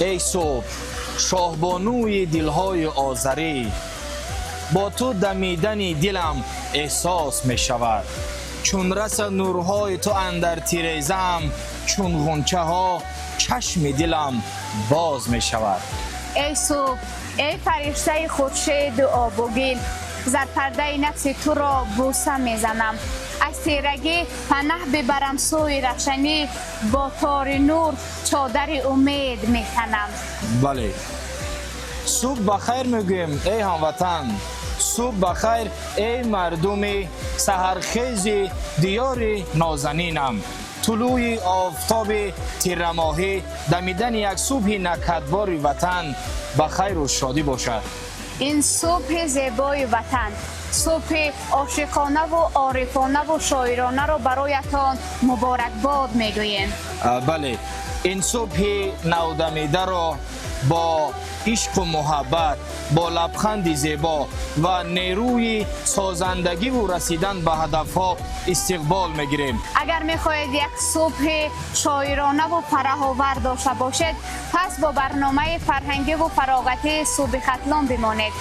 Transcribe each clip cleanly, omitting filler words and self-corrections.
Эй субҳ, шоҳбонуи дилҳои озарӣ, бо ту дамидани дилам эҳсос мешавад. Чун расад нурҳои ту андар тирезаам, чун ғунчаҳо чашми дилам боз мешавад. Эй субҳ, эй фариштаи хуршеду обу гил, зарпардаи нафси туро бӯса мезанам. Аз тирагӣ панаҳ бибарам сӯи равшанӣ, бо тори нур чодари умед метанам. Бале, субҳ ба хайр мегӯем, эй ҳамватан, субҳ ба хайр, эй мардуми саҳархези диёри нозанинам. Тулӯи офтоби тирамоҳӣ, дамидани як субҳи накҳатбори ватан ба хайру шодӣ бошад. Ин субҳи зебои ватан, субҳи ошиқонаву орифонаву шоиронаро бароятон муборакбод мегӯем. Бале, ин субҳи навдамидаро бо ишқу муҳаббат, бо лабханди зебо ва нерӯи созандагиву расидан ба ҳадафҳо истиқбол мегирем. Агар мехоҳед як субҳи шоиронаву фараҳовар дошта бошед, пас бо барномаи фарҳангиву фароғатии Субҳи Хатлон бимонед.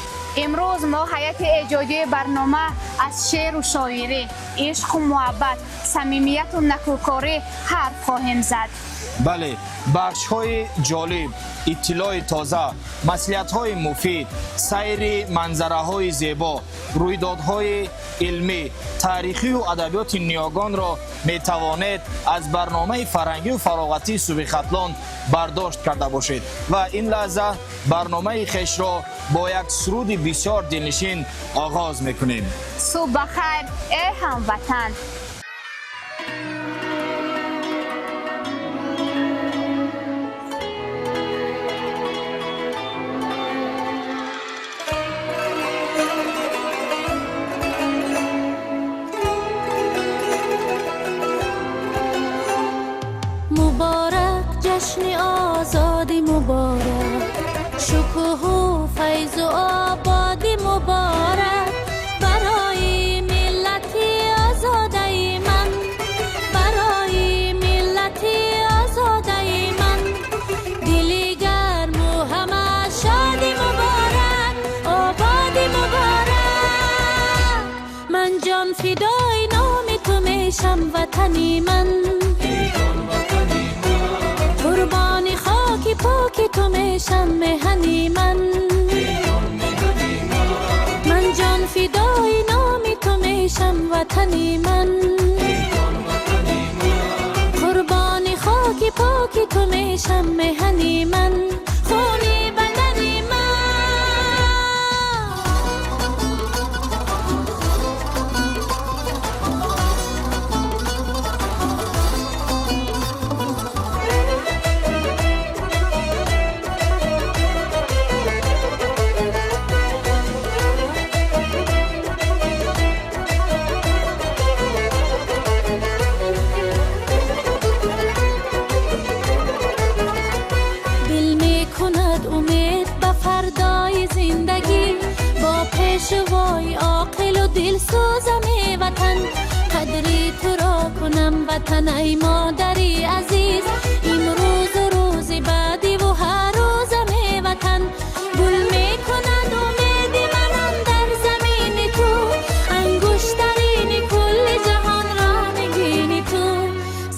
Имрӯз мо, ҳайати эҷодии барнома, аз шеъру шоирӣ, ишқу муҳаббат, самимияту накӯкорӣ ҳарф хоҳем зад. Бале, бахшҳои ҷолиб, иттилои тоза, маслиҳатҳои муфид, сайри манзараҳои зебо, рӯйдодҳои илмӣ, таърихию адабиёти ниёгонро метавонед аз барномаи фарҳангию фароғатии Субҳи Хатлон бардошт карда бошед. Ва ин лаҳза барномаи хешро бо як суруди бисёр дилнишин оғоз мекунем. Субҳ ба хайр, эй ҳамватан! Муборак ҷашни озодӣ, муборак шукӯҳу файзу ободӣ, муборак барои миллати озодаи ман, барои миллати озодаи ман. Дили гарму ҳама шодӣ муборак, ободӣ муборак. Ман ҷон фидои номи ту мешам, ватани ман, қурбони хоки поки ту мешам, меҳани ман. Ман ҷон фидои номи ту мешам, ватани ман, қурбони хоки поки ту мешам, меҳани ман, хуни бадани ман. Дил мекунад умед ба фардои зиндагӣ бо пешвои оқилу дилсӯзами ватан. Қадри туро кунам, ватан, ай модари азиз, имрӯзу рӯзи баъдиву ҳар рӯзами ватан. Гул мекунад умеди манам дар замини ту, ангуштарини кулли ҷаҳонро нигини ту,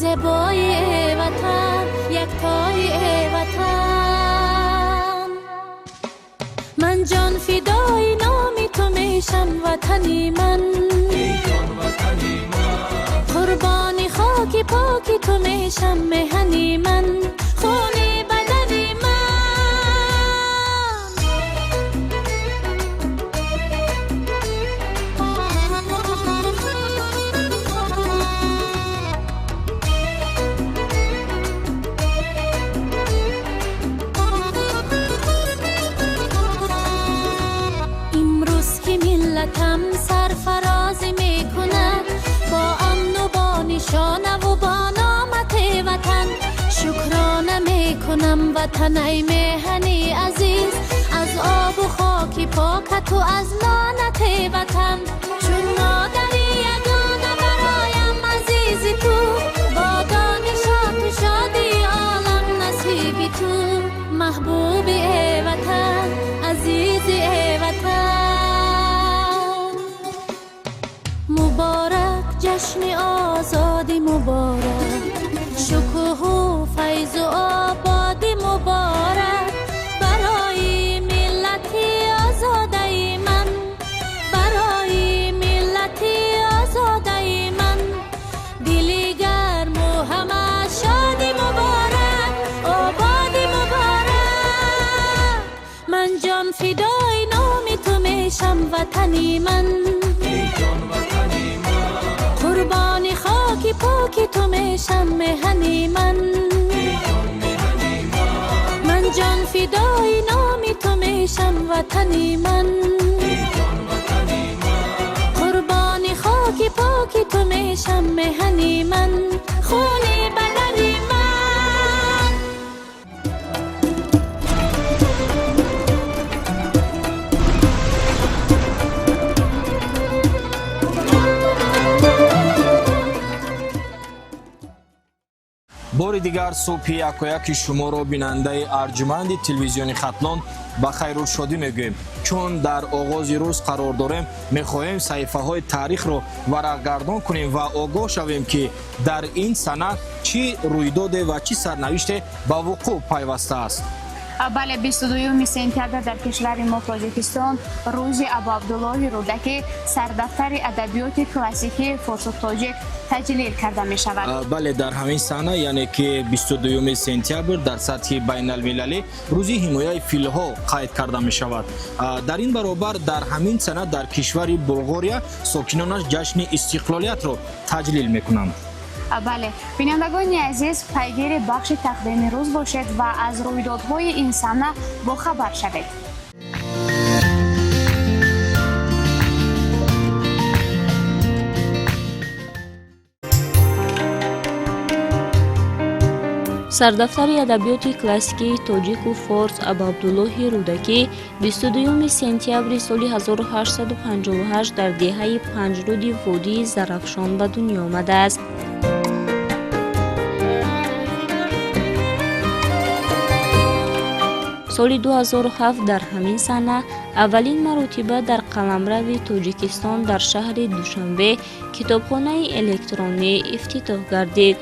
зебои ватан, яктои ватан. Ман ҷон фидои номи ту мешам, ватани ман, қурбони хоки поки ту мешам, меҳани ман, хуни бадани ман. Имрӯз ки миллатам сарфарозӣ мекунад бо амну бо нишонаву бо номати ватан, шукрона мекунам, ватан, ай меҳани азиз, аз обу хоки покату аз лонати ватан. Чун модари ягона бароям азизи ту, бо донишоту шодии олам насиби ту. Маҳбуби э Ватан, азизи э Ватан. Муборак ҷашни озодӣ, муборак шукӯҳу файзу ободӣ, муборак барои миллати озодаи ман, барои миллати озодаи ман. Дили гарму ҳама шодӣ муборак, ободӣ муборак. Ман ҷон фидои номи ту мешам, Ватани ман, қурбони хоки поки ту мешам, Меҳани ман. Ман ҷон фидои номи ту мешам, Ватани ман, қурбони хоки поки ту мешам, Меҳани ман, хуни бадани ман. Бори дигар субҳи якояки шуморо, бинандаи арҷуманди телевизиони Хатлон, ба хайру шодӣ мегӯем. Чун дар оғози рӯз қарор дорем, мехоҳем саҳифаҳои таърихро варақгардон кунем ва огоҳ шавем, ки дар ин сана чӣ рӯйдоде ва чӣ сарнавиште ба вуқӯъ пайвастааст. Бале, 22 сентябр дар кишвари мо Тоҷикистон рӯзи Абуабдуллоҳи Рӯдакӣ, сардафтари адабиёти классикии форсу тоҷик, таҷлил карда мешавад. Бале, дар ҳамин саҳна, яъне ки 22 сентябр, дар сатҳи байналмилалӣ рӯзи ҳимояи филҳо қайд карда мешавад. Дар ин баробар, дар ҳамин сана дар кишвари Булғория сокинонаш ҷашни истиқлолиятро таҷлил мекунанд. Бале, бинандагони азиз, пайгири бахши тақдими рӯз бошед ва аз рӯйдодҳои ин сана бохабар шавед. Сардафтари адабиёти классикии тоҷику форс Абуабдуллоҳи Рӯдакӣ 22 сентябри соли 1858 дар деҳаи Панҷруди водии Зарафшон ба дунё омадааст. Соли 2007 дар ҳамин сана аввалин маротиба дар қаламрави Тоҷикистон, дар шаҳри Душанбе, китобхонаи электронӣ ифтитоҳ гардид.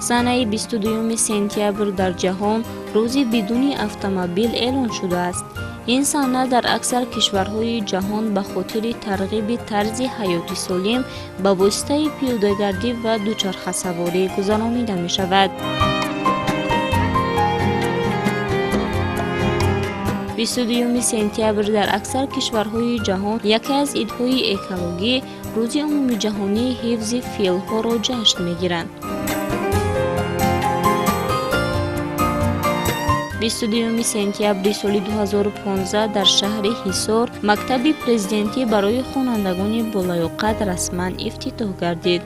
Санаи 22 сентябр дар ҷаҳон рӯзи бидуни автомобил эълон шудааст. Ин сана дар аксар кишварҳои ҷаҳон ба хотири тарғиби тарзи ҳаёти солим ба воситаи пиёдагардӣ ва дучархасаворӣ гузаронида мешавад. 22 сентябр дар аксар кишварҳои ҷаҳон яке аз идҳои экологӣ, рӯзи умумиҷаҳонии ҳифзи филҳоро ҷашн мегиранд. 22 сентябри соли 2015 дар шаҳри Ҳисор мактаби президентӣ барои хонандагони болаёқат расман ифтитоҳ гардид.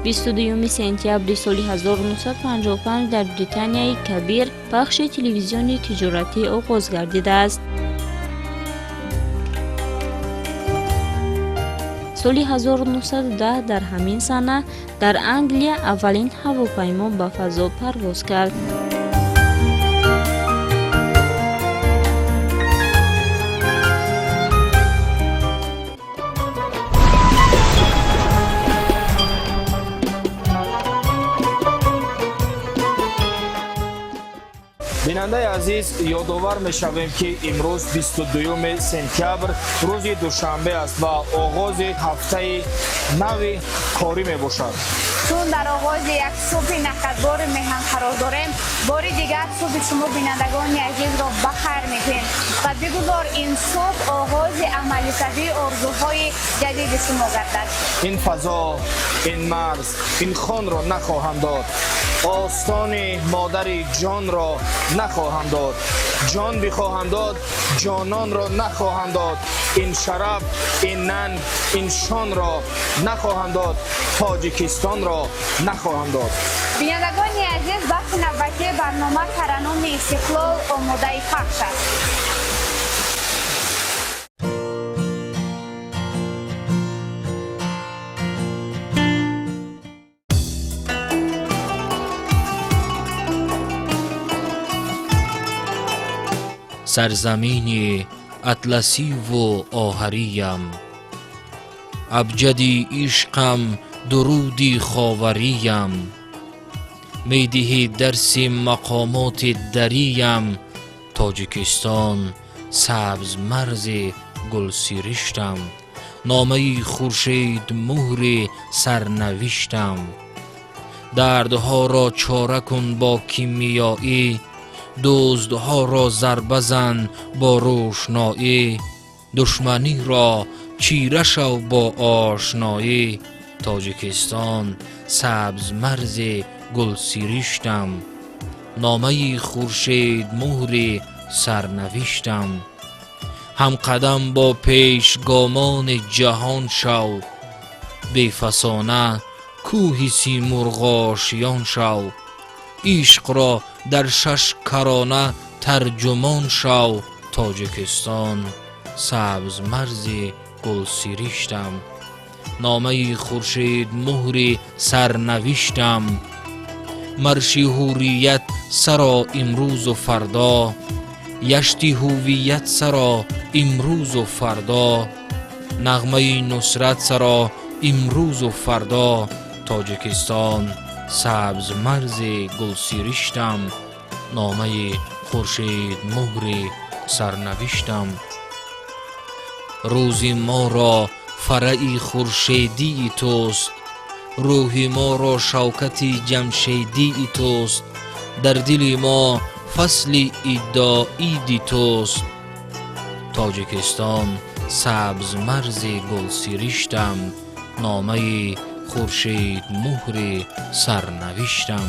22 сентябри соли 1955 дар Британияи Кабир пахши телевизиони тиҷоратӣ оғоз гардидааст. Соли 1910 дар ҳамин сана дар Англия аввалин ҳавопаймо ба фазо парвоз кард. Бинандаи азиз, ёдовар мешавем, ки имрӯз 22 сентябр рӯзи душанбе аст ва оғози ҳафтаи нави корӣ мебошад. Чун дар оғози як субҳи нақадбори меҳан қарор дорем, бори дигар субҳи шумо, бинандагони азизро, ба хайр мегӯем ва бигузор ин субҳ оғози амалисавии орзуҳои ҷадиди шумо гардад. Ин фазо, ин марз, ин хонро нахоҳам дод, остони модари ҷонро нахоҳам дод, ҷон бихоҳам дод, ҷононро нахоҳам дод, ин шараф, ин нанг, ин шонро нахоҳам дод, Тоҷикистонро нахоҳам дод. Бинандагони азиз, бахши навбатии барнома «Тараннуми истиқлол» омодаи пахш аст. Сарзамини атласиву оҳариям. Абҷади ишқам, дуруди ховариям. Медиҳӣ дарси мақомоти дариям. Тоҷикистон, сабз марзи гулсириштам. Номаи хуршед муҳри сарнавиштам. Дардҳоро чора кун бо кимиёӣ, дӯздҳоро зарба зан бо рӯшноӣ, душманиро чира шав бо ошноӣ. Тоҷикистон, сабз марзи гулсириштам. Номаи хуршед муҳри сарнавиштам. Ҳамқадам бо пешгомони ҷаҳон шав, бефасона кӯҳи симурғошиён шав. Ишқро дар шаш карона тарҷумон шав. Тоҷикистон, сабз марзи гулсириштам. Номаи хуршед муҳри сарнавиштам. Марши ҳуррият саро имрӯзу фардо, яшти ҳувият саро имрӯзу фардо, нағмаи нусрат саро имрӯзу фардо. Тоҷикистон, сабз марзи гулсириштам. Номаи хуршед муҳри сарнавиштам. Рӯзи моро фараи хуршедии туст, рӯҳи моро шавкати ҷамшедии туст, дар дили мо фасли идоиди туст. Тоҷикистон, сабз марзи гулсириштам. Номаи хуршед муҳри сарнавиштам.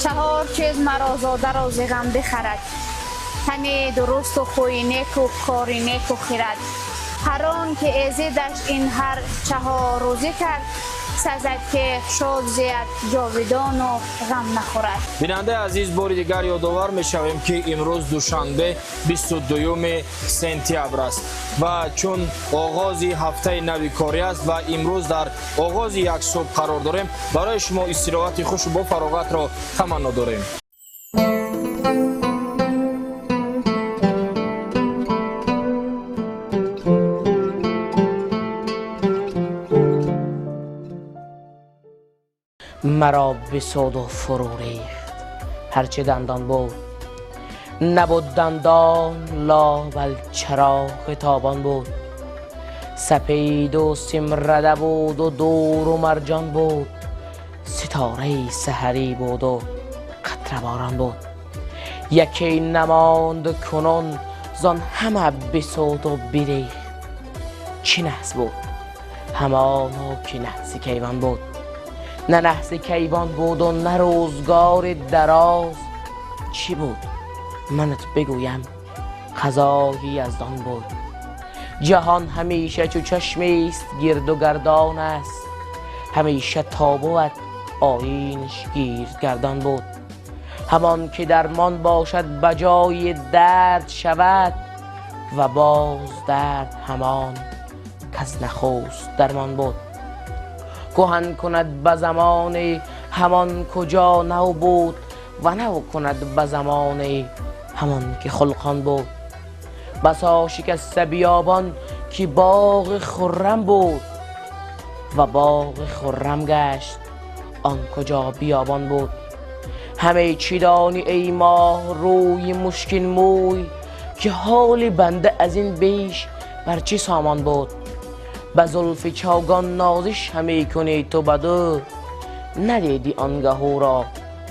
Чаҳор чиз маро зодаро зи ғам бихарад: тани дурусту хӯи неку кори неку хирад. Ҳар он ки эзидаш ин ҳар чаҳор рӯзӣ кард, сазад ки шод зияд ҷовидону ғам нахӯрад. Бинандаи азиз, бори дигар ёдовар мешавем, ки имрӯз душанбе, 22 сентябр аст ва чун оғози ҳафтаи нави корӣ аст ва имрӯз дар оғози як субҳ қарор дорем, барои шумо истироҳати хушу бо фароғатро таманно дорем. Маро бисоду фурӯ рехт ҳарчи дандон буд, набуд дандон ло бал чароғи тобон буд. Сапеду симрада буду дуру марҷон буд, ситораи саҳарӣ буду қатраборон буд. Яке намонд кунун зон ҳама бисоду бирехт, чӣ наҳс буд ҳамоно ки наҳси кайвон буд. На наҳси кайвон буду на рӯзгори дароз, чӣ буд манат бигӯям қазои яздон буд. Ҷаҳон ҳамеша чу чашмест гирду гардон аст, ҳамеша то бувад оинаш гирдгардон буд. Ҳамон ки дармон бошад ба ҷои дард шавад, ва боз дард ҳамон каз нахуст дармон буд. Кӯҳан кунад ба замоне ҳамон куҷо нав буд, ва нав кунад ба замоне ҳамон ки хулқон буд. Басо шикаста биёбон ки боғи хуррам буд, ва боғи хуррам гашт он куҷо биёбон буд. Ҳаме чӣ донӣ эй моҳ рӯи мушкин мӯй, ки ҳоли банда аз ин беш бар чӣ сомон буд. Ба зулфи чавгон нозиш ҳаме кунӣ ту баду, надидӣ он гаҳуро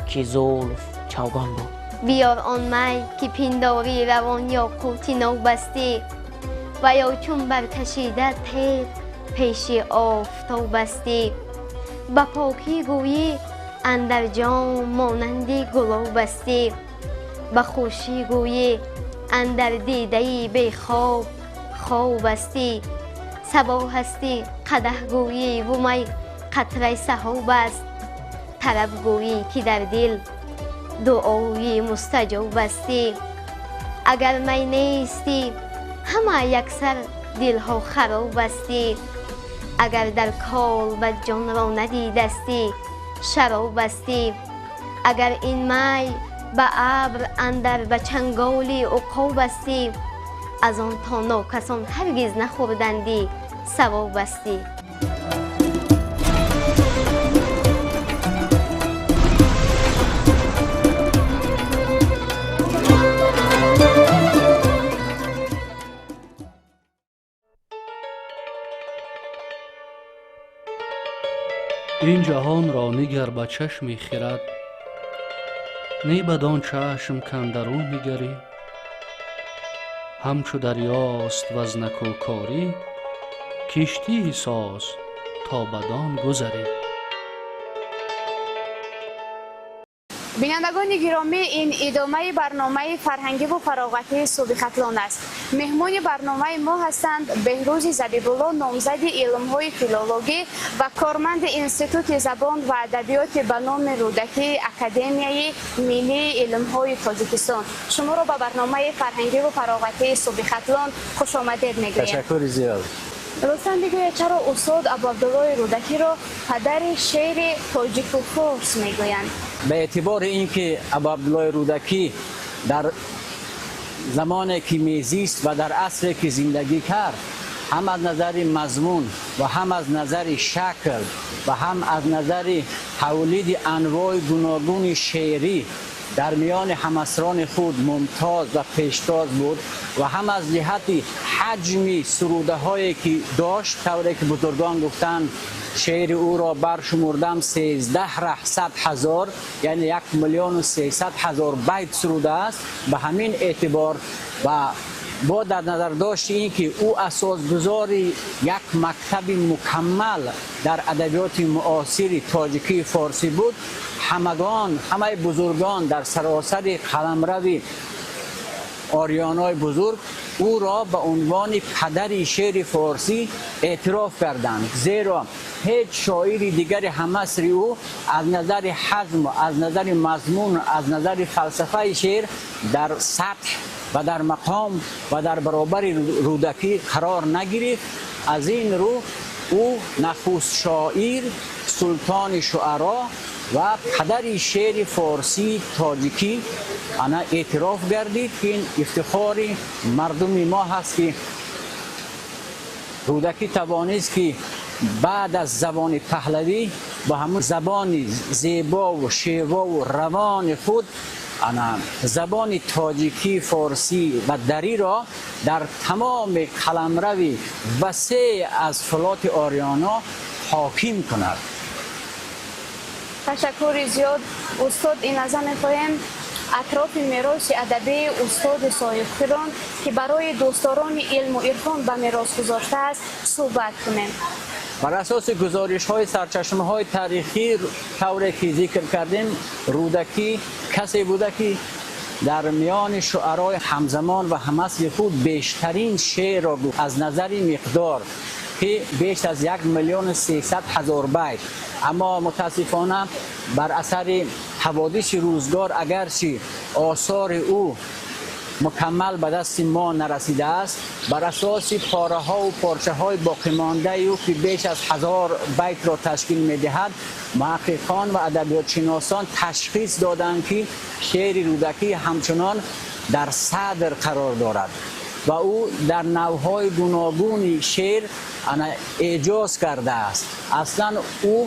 ки зулф чавгон буд. Биёр он май ки пиндорӣ равон ёқути навбастӣ, ва ё чун баркашида теғ пеши офтобастӣ. Ба покӣ гӯйӣ андар ҷом монанди гулобастӣ, ба хушӣ гӯйӣ андар дидаи бехоб хобастӣ. Сабо ҳастӣ қадаҳ гӯйӣ ву май қатраи саҳоб аст, тараб гӯйӣ ки дар дил дуои мустаҷобастӣ. Агар май нестӣ, ҳама яксар дилҳо харобастӣ. Агар дар колбад ҷонро надидастӣ, шаробастӣ. Агар ин май ба абр андар ба чанголи уқобастӣ, аз он то нокасон ҳаргиз нахӯрдандӣ, савобастӣ. Ин ҷаҳонро нигар ба чашми хирад, не бадон чашм кандару нигарӣ. Ҳамчу дарёст ваз накӯкорӣ, киштии соз то бадон гузарӣ. Бинандагони гиромӣ, ин идомаи барномаи фарҳангиву фароғатии Субҳи Хатлон аст. Меҳмони барномаи мо ҳастанд Беҳрӯзи Забибулло, номзади илмҳои филологӣ ва корманди Институти забон ва адабиёти ба номи Рӯдакии Академияи миллии илмҳои Тоҷикистон. Шуморо ба барномаи фарҳангиву фароғатии Субҳи Хатлон хушомадед мегӯем. Ташаккури зиёд. Лутфан бигӯед, чаро устод Абуабдуллои Рӯдакиро падари шеъри тоҷику форс мегӯянд? Ба эътибори ин ки Абуабдуллои Рӯдакӣ дар замоне ки мезист ва дар асре ки зиндагӣ кард, ҳам аз назари мазмун ва ҳам аз назари шакл ва ҳам аз назари тавлиди анвои гуногуни шеърӣ дар миёни ҳамасрони худ мумтоз ва пештоз буд ва ҳам аз ҷиҳати ҳаҷми сурудаҳое ки дошт, тавре ки бузургон гуфтанд, шеъри ӯро баршумурдам 13 раҳ 100 ҳазор, яъне 1 миллиону 300 ҳазор байт суруда аст. Ба ҳамин эътибор ва бо дар назардошти ин ки ӯ асосгузори як мактаби мукаммал дар адабиёти муосири тоҷикии форсӣ буд, ҳамагон, ҳамаи бузургон дар саросари қаламрави ориёнои бузург ӯро ба унвони падари шеъри форсӣ эътироф карданд. Зеро ҳеҷ шоири дигари ҳамасри ӯ аз назари ҳаҷм, аз назари мазмун, аз назари фалсафаи шеър дар сатҳ ва дар мақом ва дар баробари Рӯдакӣ қарор нагирифт. Аз ин рӯ ӯ нахуст шоир, султони шуаро ва падари шеъри форсии тоҷикӣ ана эътироф гардид, ки ин ифтихори мардуми мо ҳаст, ки Рӯдакӣ тавонист, ки баъд аз забони паҳлавӣ ба ҳамун забони зебову шевову равони худ ана забони тоҷикӣ, форсӣ ва дариро дар тамоми қаламрави васеъ аз фулоти ориёно ҳоким кунад. Ташаккури зиёд, устод. Ин лаҳза мехоҳем атрофи мероси адабии устоди соҳибхирон, ки барои дӯстдорони илму ирфон ба мерос гузоштааст, суҳбат кунем. Бар асоси гузоришҳои сарчашмаҳои таърихӣ, тавре ки зикр кардем, Рӯдакӣ касе буда, ки дар миёни шуарои ҳамзамон ва ҳамасри худ бештарин шеърро гуфт аз назари миқдор, ки беш аз 1 миллиону 300 ҳазор байт. Аммо мутаассифона бар асари ҳаводиси рӯзгор, агарчи осори ӯ мукаммал ба дасти мо нарасидааст, бар асоси пораҳову порчаҳои боқимондаи ӯ, ки беш аз 1000 байтро ташкил медиҳад, муҳаққиқон ва адабиётшиносон ташхис доданд, ки шеъри Рӯдакӣ ҳамчунон дар садр қарор дорад ва ӯ дар навъҳои гуногуни шеър ана эҷоз кардааст. Аслан ӯ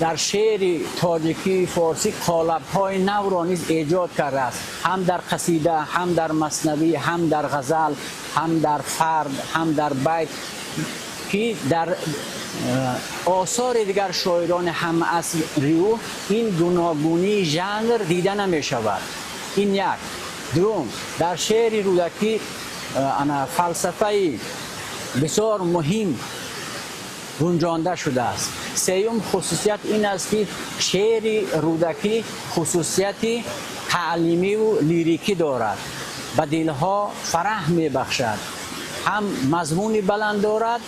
дар шеъри тоҷикии форсӣ қолабҳои навро низ эҷод кардааст, ҳам дар қасида, ҳам дар маснавӣ, ҳам дар ғазал, ҳам дар фард, ҳам дар байт, ки дар осори дигар шоирони ҳамасри ӯ ин гуногунии жанр дида намешавад. Ин як. Дуюм, дар шеъри Рӯдакӣ ана фалсафаи бисёр муҳим гунҷонда шудааст. Сеюм хусусият ин аст, ки шеъри Рӯдакӣ хусусияти таълимиву лирикӣ дорад, ба дилҳо фараҳ мебахшад, ҳам мазмуни баланд дорад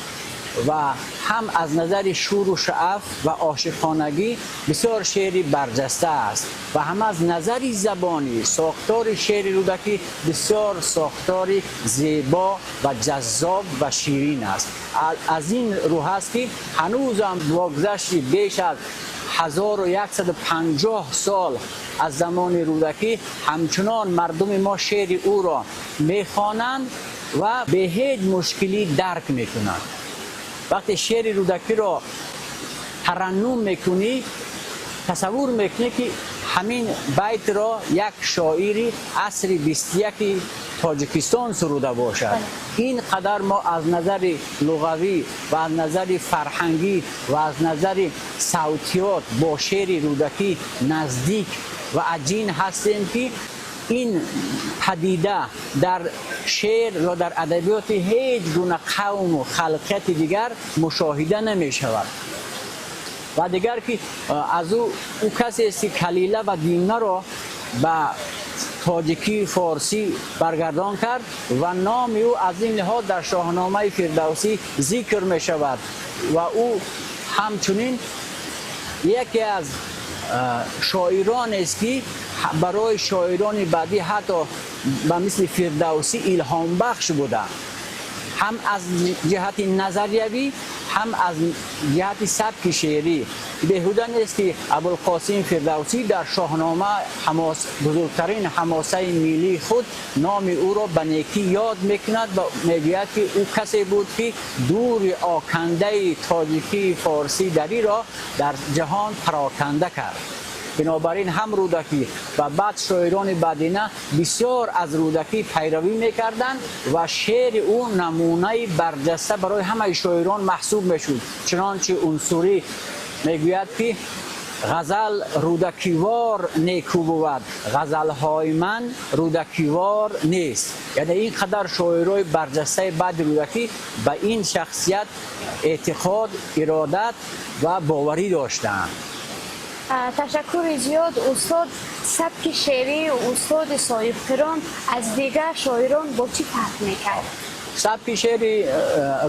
ва ҳам аз назари шӯру шаъф ва ошиқонагӣ бисёр шеъри барҷаста аст ва ҳам аз назари забонӣ сохтори шеъри Рӯдакӣ бисёр сохтори зебо ва ҷаззоб ва ширин аст. Аз ин рӯ ҳаст ки ҳанӯзам бо гузашти беш аз 1150 сол аз замони Рӯдакӣ ҳамчунон мардуми мо шеъри ӯро мехонанд ва бе ҳеҷ мушкилӣ дарк мекунанд. Вақте шеъри Рӯдакиро тараннум мекунӣ, тасаввур мекунӣ ки ҳамин байтро як шоири асри 21-и Тоҷикистон суруда бошад. Ин қадар мо аз назари луғавӣ ва аз назари фарҳангӣ ва аз назари савтиёт бо шеъри Рӯдакӣ наздик ва аҷин ҳастем ки ин падида дар шеър ё дар адабиёти ҳеҷ гуна қавму халқияти дигар мушоҳида намешавад. Ва дигар ки аз ӯ касест ки Калила ва Димнаро ба тоҷикии форсӣ баргардон кард ва номи ӯ аз ин лиҳоз дар Шоҳномаи Фирдавсӣ зикр мешавад ва ӯ ҳамчунин яке аз шоиронест ки барои шоирони баъдӣ ҳатто ба мисли Фирдавсӣ илҳомбахш буда, ҳам аз ҷиҳати назариявӣ, ҳам аз ҷиҳати сабки шеърӣ. Беҳуда нест ки Абулқосим Фирдавсӣ дар Шоҳнома, бузургтарин ҳамосаи миллии худ, номи ӯро ба некӣ ёд мекунад ва мегӯяд ки ӯ касе буд ки дури окандаи тоҷикии форсӣ дариро дар ҷаҳон пароканда кард. Бинобар ин ҳам Рӯдакӣ ва баъд шоирони баъдина бисёр аз Рӯдакӣ пайравӣ мекарданд ва шеъри ӯ намунаи барҷаста барои ҳамаи шоирон маҳсуб мешуд. Чунончи Унсурӣ мегӯяд ки ғазал рӯдакивор некӯ бувад, ғазалҳои ман рӯдакивор нест. Яъне ин қадар шоирои барҷастаи баъди Рӯдакӣ ба ин шахсият эътиқод, иродат ва боварӣ доштаанд. Ташаккури зиёд, устод. Сабки шеърии устоди соҳибқирон аз дигар шоирон бо чӣ фарқ мекард? Сабки шеъри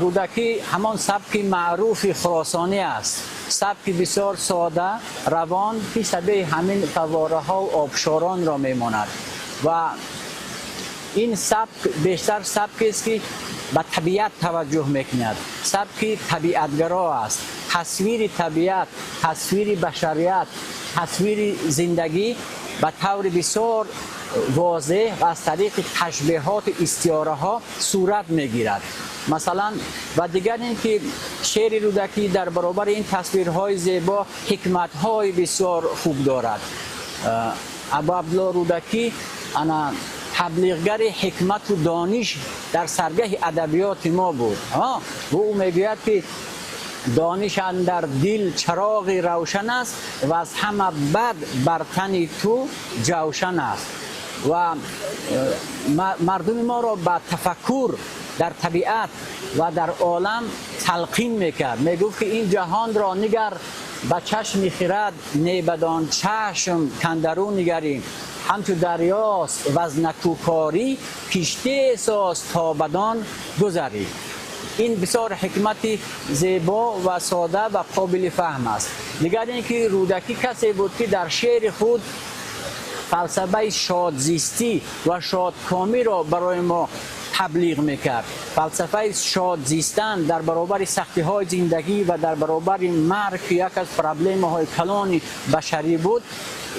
Рӯдакӣ ҳамон сабки маъруфи хуросонӣ аст, сабки бисёр сода, равон, ки шабеҳи ҳамин фаввораҳо обшоронро мемонад. Ва ин сабк бештар сабкест ки ба табиат таваҷҷӯҳ мекунад, сабки табиатгаро аст. Тасвири табиат, тасвири башарият, тасвири зиндагӣ ба таври бисёр возеҳ ва аз тариқи ташбеҳоту истиораҳо сурат мегирад. Масалан, ва дигар ин ки шеъри Рӯдакӣ дар баробари ин тасвирҳои зебо ҳикматҳои бисёр хуб дорад. Абу Абдулло Рӯдакӣ ана таблиғгари ҳикмату дониш дар саргаҳи адабиёти мо буд. Ва ӯ мегӯяд ки дониш андар дил чароғи равшан аст ва аз ҳама бад бар тани ту ҷавшан аст. Ва мардуми моро ба тафаккур дар табиат ва дар олам талқин мекард. Мегуфт ки ин ҷаҳонро нигар ба чашми хирад, не бадон чашм кандару нигарӣ, ҳамчу дарёст ваз накӯкорӣ, киштие соз то бадон гузарӣ. Ин бисёр ҳикмати зебо ва сода ва қобили фаҳм аст. Дигар ин ки Рӯдакӣ касе буд ки дар шеъри худ фалсафаи шодзистӣ ва шодкомиро барои мо таблиғ мекард. Фалсафаи шод зистан дар баробари сахтиҳои зиндагӣ ва дар баробари марг, ки як аз проблемаҳои калони башарӣ буд,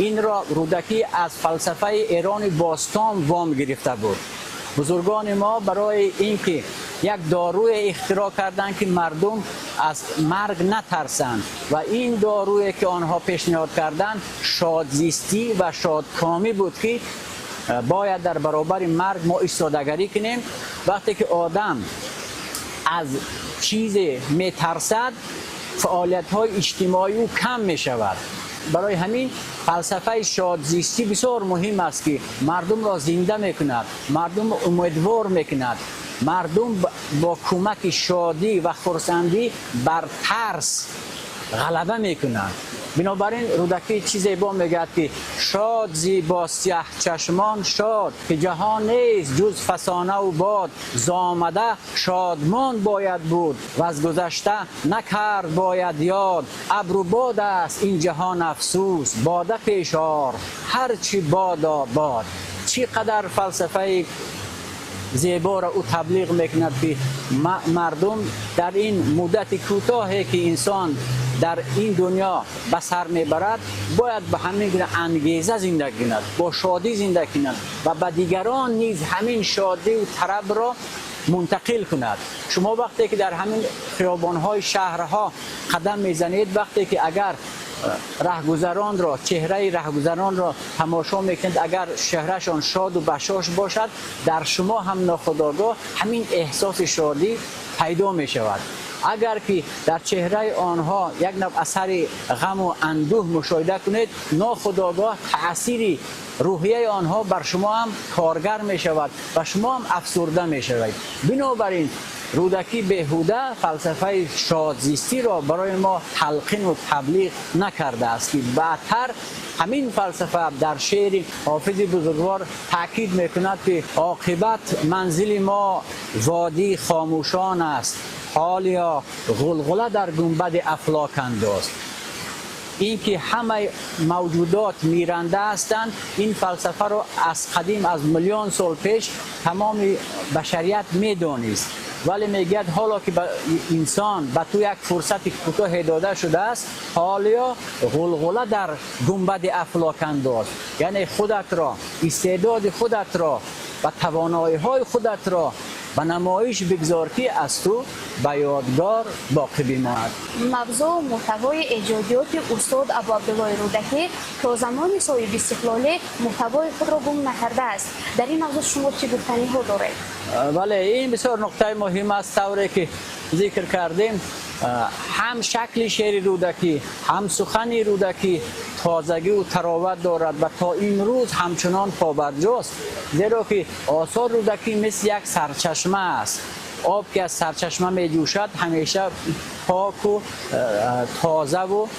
инро Рӯдакӣ аз фалсафаи Эрони бостон вом гирифта буд. Бузургони мо барои ин ки як доруе ихтироъ карданд ки мардум аз марг натарсанд, ва ин доруе ки онҳо пешниҳод карданд шодзистӣ ва шодкомӣ буд, ки бояд дар баробари марг мо истодагарӣ кунем. Вақте ки одам аз чизе метарсад, фаъолиятҳои иҷтимоии ӯ кам мешавад. Барои ҳамин фалсафаи шодзистӣ бисёр муҳим аст, ки мардумро зинда мекунад, мардумро умедвор мекунад. Мардум бо кӯмаки шодӣ ва хурсандӣ бар тарс ғалаба мекунанд. Бинобар ин Рӯдакӣ чӣ зебо мегӯяд, ки шод зӣ бо сиёҳчашмон шод, ки ҷаҳон нест ҷуз фасона ва бод. Зомада шодмон бояд буд ва аз гузашта накард бояд ёд. Абру бод аст ин ҷаҳон, афсӯс, бода пеш ор, ҳарчи бодо бод. Чӣ қадар фалсафаи зеборо ӯ таблиғ мекунад, ки мардум дар ин муддати кӯтоҳе ки инсон дар ин дунё ба сар мебарад, бояд ба ҳамин гуна ангеза зиндагӣ кунад, бо шодӣ зиндагӣ кунад ва ба дигарон низ ҳамин шодиву тарабро мунтақил кунад. Шумо вақте ки дар ҳамин хиёбонҳои шаҳрҳо қадам мезанед, вақте ки агар раҳгузаронро, чеҳраи раҳгузаронро тамошо мекунед, агар чеҳрашон шоду башош бошад, дар шумо ҳам нохудогоҳ ҳамин эҳсоси шодӣ пайдо мешавад. Агар ки дар чеҳраи онҳо як навъ асари ғаму андӯҳ мушоҳида кунед, нохудогоҳ таъсири рӯҳияи онҳо бар шумо ҳам коргар мешавад ва шумо ҳам афсурда мешавед. Бинобар ин Рӯдакӣ беҳуда фалсафаи шодзистиро барои мо талқину таблиғ накардааст, ки баъдтар ҳамин фалсафа дар шеъри Ҳофизи бузургвор таъкид мекунад, ки оқибат манзили мо водии хомӯшон аст, ҳолия ғулғула дар гунбади афлок андоз. Ин ки ҳамаи мавҷудот миранда ҳастанд, ин фалсафаро аз қадим, аз миллион сол пеш тамоми башарият медонист. Вале мегӯяд, ҳоло ки инсон ба ту як фурсати кӯтоҳе дода шудааст, ҳолиё ғулғула дар гунбади афлок андоз, яъне худатро, истеъдоди худатро ва тавоноиҳои худатро ба намоиш бигзор, ки аз ту ба ёдгор боқӣ бимонад. Мавзӯъ, мӯҳтавои эҷодиёти устод Абуабдуллои Рӯдакӣ то замони соҳибистиқлолӣ мӯҳтавои худро гум накардааст. Дар ин мавзӯъ шумо чӣ гуфтаниҳо доред? Бале, ин бисёр нуқтаи муҳим аст. Тавре ки зикр кардем, ҳам шакли шеъри Рӯдакӣ, ҳам сухани Рӯдакӣ тозагӣ ва тароват дорад ва то имрӯз ҳамчунон побарҷост, зеро ки осори Рӯдакӣ мисли як сарчашма аст. Об ки аз сарчашма меҷӯшад, ҳамеша поку тозаву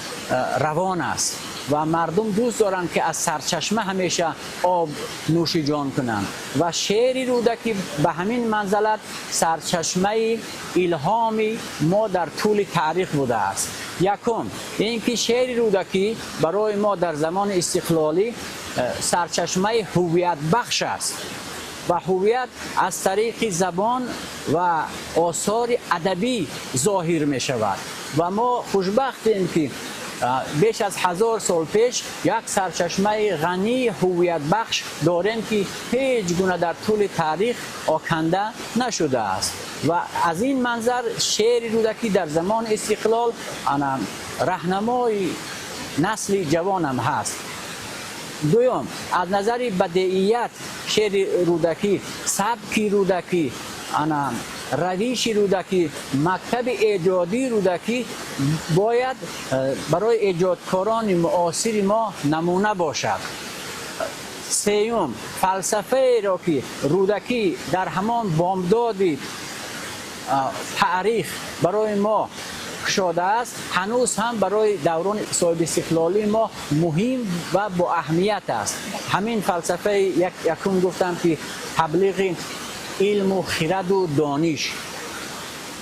равон аст ва мардум дӯст доранд, ки аз сарчашма ҳамеша об нӯши ҷон кунанд. Ва шеъри Рӯдакӣ ба ҳамин манзалат сарчашмаи илҳоми мо дар тӯли таърих будааст. Якум ин ки шеъри Рӯдакӣ барои мо дар замони истиқлолӣ сарчашмаи ҳуввиятбахш аст ва ҳуввият аз тариқи забон ва осори адабӣ зоҳир мешавад. Ва мо хушбахтем, ки беш аз 1000 сол пеш як сарчашмаи ғании ҳуввиятбахш дорем, ки ҳеҷ гуна дар тӯли таърих оканда нашудааст. Ва аз ин манзар шеъри Рӯдакӣ дар замони истиқлол ана раҳнамои насли ҷавонам ҳаст. Дуюм, аз назари бадеият шеъри Рӯдакӣ, сабки Рӯдакӣ, ана равиши Рӯдакӣ, мактаби эҷодии Рӯдакӣ бояд барои эҷодкорони муосири мо намуна бошад. Сеюм, фалсафаеро ки Рӯдакӣ дар ҳамон бомдоди таърих барои мо кушодааст, ҳанӯз ҳам барои даврони соҳибистиқлолии мо муҳим ва боаҳамият аст. Ҳамин фалсафаи якум гуфтам, ки таблиғи илму хираду дониш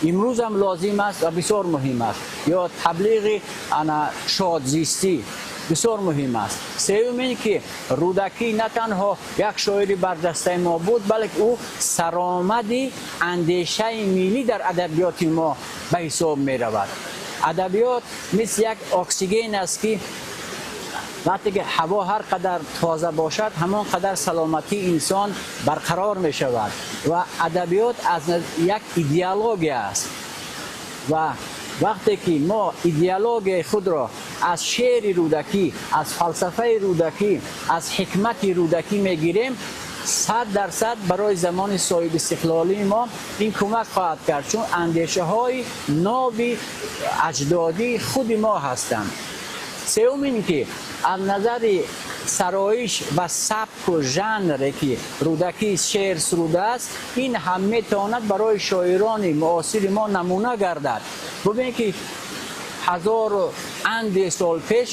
имрӯзам лозим аст ва бисёр муҳим аст, ё таблиғи ана шодзистӣ бисёр муҳим аст. Сеюм ин ки Рӯдакӣ на танҳо як шоири барҷастаи мо буд, балки ӯ саромади андешаи миллӣ дар адабиёти мо ба ҳисоб меравад. Адабиёт мисли як оксиген аст, ки вақте ки ҳаво ҳар қадар тоза бошад, ҳамон қадар саломатии инсон барқарор мешавад. Ва адабиёт аз як идеология аст ва вақте ки мо идеологияи худро аз шеъри Рӯдакӣ, аз фалсафаи Рӯдакӣ, аз ҳикмати Рӯдакӣ мегирем, 100% барои замони соҳибистиқлолии мо ин кӯмак хоҳад кард, чун андешаҳои ноби аҷдодии худи мо ҳастанд. Сеюм ин ки аз назари сароиш ва сабку жанре ки Рӯдакӣ шеър сурудааст, ин ҳам метавонад барои шоирони муосири мо намуна гардад. Бубинед, ки ҳазору анде сол пеш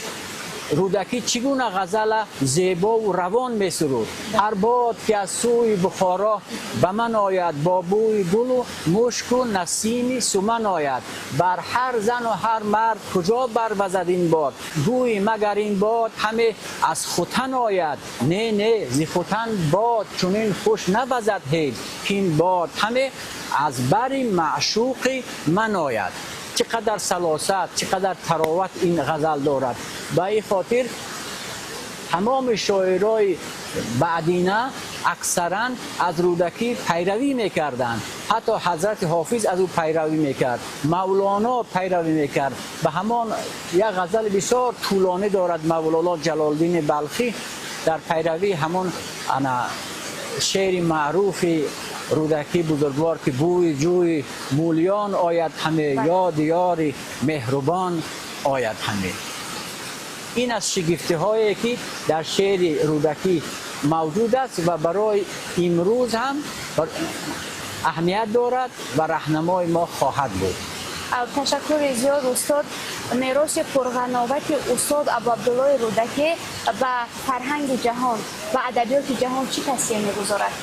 Рӯдакӣ чӣ гуна ғазала зебову равон месуруд. Ҳар бод ки аз сӯи Бухоро ба ман ояд, бо бӯи гулу мушку насими суман ояд. Бар ҳар зану ҳар мард куҷо барвазад ин бод, гӯй магар ин бод ҳаме аз Хутан ояд. Не, не, зи Хутан бод чунин хуш навазад ҳеҷ, кин бод ҳаме аз бари маъшуқи ман ояд. Чӣ қадар салосат, чӣ қадар тароват ин ғазал дорад. Ба ин хотир тамоми шоирои баъдина аксаран аз Рӯдакӣ пайравӣ мекарданд. Ҳатто Ҳазрати Ҳофиз аз ӯ пайравӣ мекард, Мавлоно пайравӣ мекард. Ба ҳамон як ғазали бисёр тӯлонӣ дорад Мавлоно Ҷалолдини Балхӣ дар пайравии ҳамон ана шеъри маъруфи Рӯдакӣ бузургвор, ки бӯи ҷӯи Мӯлиён ояд ҳаме, ёди ёри меҳрубон ояд ҳаме. Ин аз шигифтиҳое ки дар шеъри Рӯдакӣ мавҷуд аст ва барои имрӯз ҳам аҳамият дорад ва раҳнамои мо хоҳад буд. Ташаккури зиёд, устод. Мероси пурғановати устод Абуабдуллои Рӯдакӣ ба фарҳанги ҷаҳон ва адабиёти ҷаҳон чӣ таъсир мегузорад?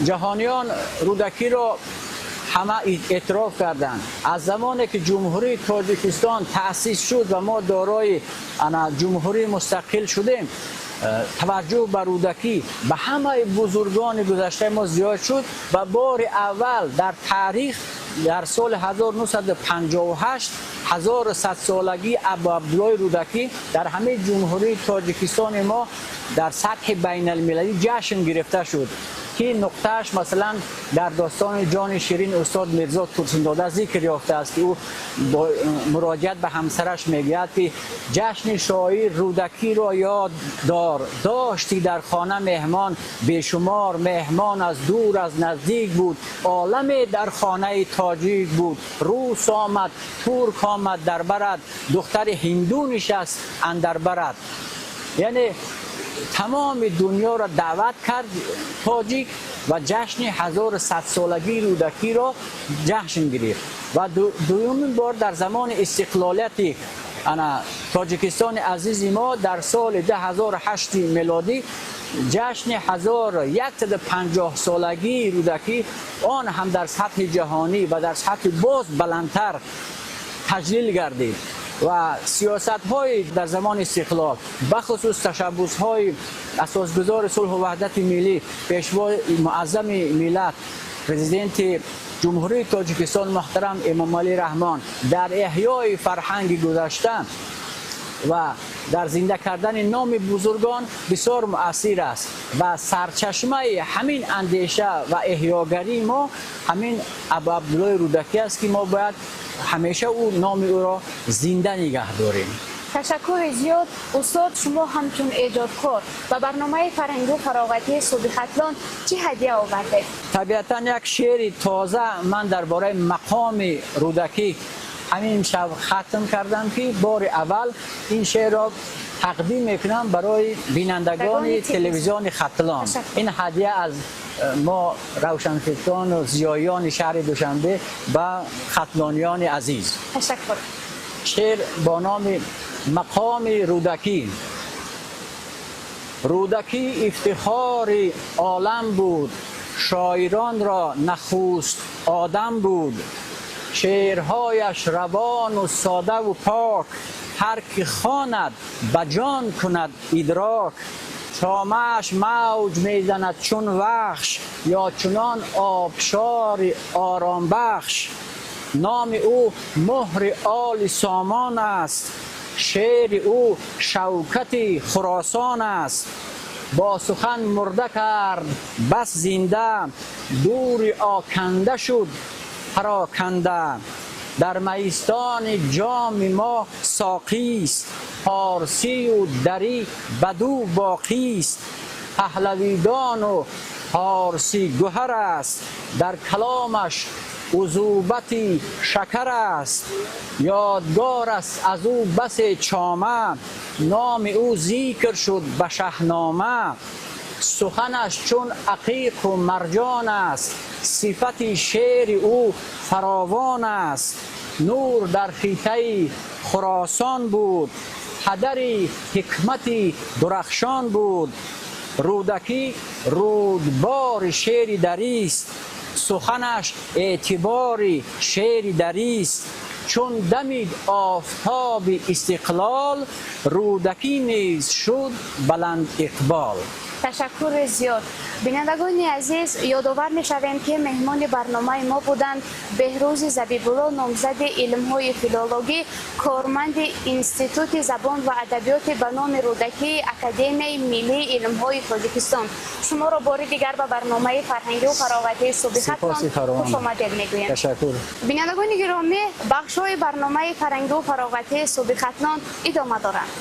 Ҷаҳониён Рӯдакиро ҳама эътироф карданд. Аз замоне ки Ҷумҳурии Тоҷикистон таъсис шуд ва мо дорои ана ҷумҳурии мустақил шудем, таваҷҷӯҳ ба Рӯдакӣ, ба ҳамаи бузургони гузаштаи мо зиёд шуд ва бори аввал дар таърих дар соли 1958 1100-солагии Абуабдуллои Рӯдакӣ дар ҳамаи Ҷумҳурии Тоҷикистони мо дар сатҳи байналмилалӣ ҷашн гирифта шуд, ки нуқтааш масалан дар достони Ҷони Ширин устод Мирзо Турсунзода зикр ёфтааст, ки ӯ бо муроҷиат ба ҳамсараш мегӯяд, ки ҷашни шоир Рӯдакиро ёд дор, доштӣ дар хона меҳмон бешумор, меҳмон аз дур аз наздик буд, оламе дар хонаи тоҷик буд. Рус омад, турк омад дар барад, духтари ҳинду нишаст андар барад. Яъне тамоми дунёро даъват кард тоҷик ва ҷашни 1100-солагии Рӯдакиро ҷашн гирифт. Ва дуюмин бор дар замони истиқлолияти ана Тоҷикистони азизи мо дар соли 2008 мелодӣ ҷашни 1150-солагии Рӯдакӣ, он ҳам дар сатҳи ҷаҳонӣ ва дар сатҳи боз баландтар таҷлил гардид. Ва сиёсатҳои дар замони истиқлол, бахусус ташаббусҳои асосгузори сулҳу ваҳдати миллӣ, Пешвои муаззами миллат, Президенти Ҷумҳурии Тоҷикистон муҳтарам Эмомалӣ Раҳмон дар эҳёи фарҳанги гузашта ва дар зинда кардани номи бузургон бисёр муассир аст. Ва сарчашмаи ҳамин андеша ва эҳёгарии мо ҳамин Абуабдуллои Рӯдакӣ аст, ки мо бояд ҳамеша ӯ номи ӯро зинда нигаҳ дорем. Ташаккури зиёд, устод. Шумо ҳамчун эҷодкор ба барномаи фарҳангу фароғатии Субҳи Хатлон чӣ ҳадя овардед? Табиатан, як шеъри тоза ман дар бораи мақоми Рӯдакӣ ҳамин шаб хатм кардам, ки бори аввал ин шеърро тақдим мекунам барои бинандагони телевизиони Хатлон. Ин ҳадя аз мо, равшанфикрону зиёиёни шаҳри Душанбе, ба хатлониёни азиз. Ташаккур. Шеър бо номи Мақоми Рӯдакӣ. Рӯдакӣ ифтихори олам буд, шоиронро нахуст одам буд. Шеърҳояш равону содаву пок, ҳар ки хонад, ба ҷон кунад идрок. Чомааш мавҷ мезанад чун Вахш ё чунон обшори оромбахш. Номи ӯ муҳри Оли Сомон аст, шеъри ӯ шавкати Хуросон аст. Бо сухан мурда кард бас зинда, дури оканда шуд пароканда. Дар майистони ҷоми мо соқист, форсию дарӣ баду боқист. Паҳлавидону форсӣ гӯҳар аст, дар каломаш узубати шакар аст. Ёдгор аст аз ӯ басе чома, номи ӯ зикр шуд ба Шаҳнома. Суханаш чун ақиқу марҷон аст, сифати шеъри ӯ фаровон аст. Нур дар хитаи Хуросон буд, падари ҳикмати дурахшон буд. Рӯдакӣ рӯдбори шеъри дарист, суханаш эътибори шеъри дарист. Чун дамид офтоби истиқлол, Рӯдакӣ низ шуд баланд иқбол. Ташаккури зиёд. Бинандагони азиз, ёдовар мешавем, ки меҳмони барномаи мо буданд Беҳрӯзи Забибулло, номзади илмҳои филологӣ, корманди Институти забон ва адабиёти ба номи Рӯдакии Академияи миллии илмҳои Тоҷикистон. Шуморо бори дигар ба барномаи фарҳангию фароғатии Субҳи Хатлон хушомадед мегӯем. Ташаккур. Бинандагони гиромӣ, бахшҳои барномаи фарҳангию фароғатии Субҳи Хатлон идома доранд.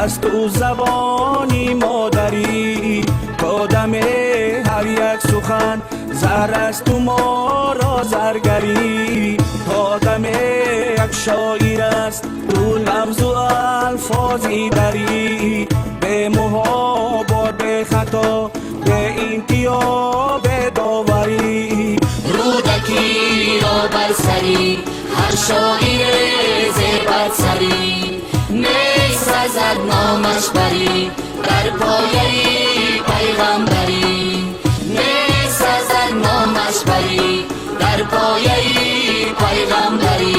Аз ту забони модарӣ, то даме ҳар як сухан зар аст ту моро заргарӣ, то даме як шоир аст ту лафзу алфози дарӣ, бемуҳобо, бехато, беинтиҳо, бедоварӣ. Рӯдакиро бар сарӣ ҳар шоире зебадсарӣ, месазад номаш барӣ дар пояи пайғамбарӣ, месазад номаш барӣ дар пояи пайғамбарӣ.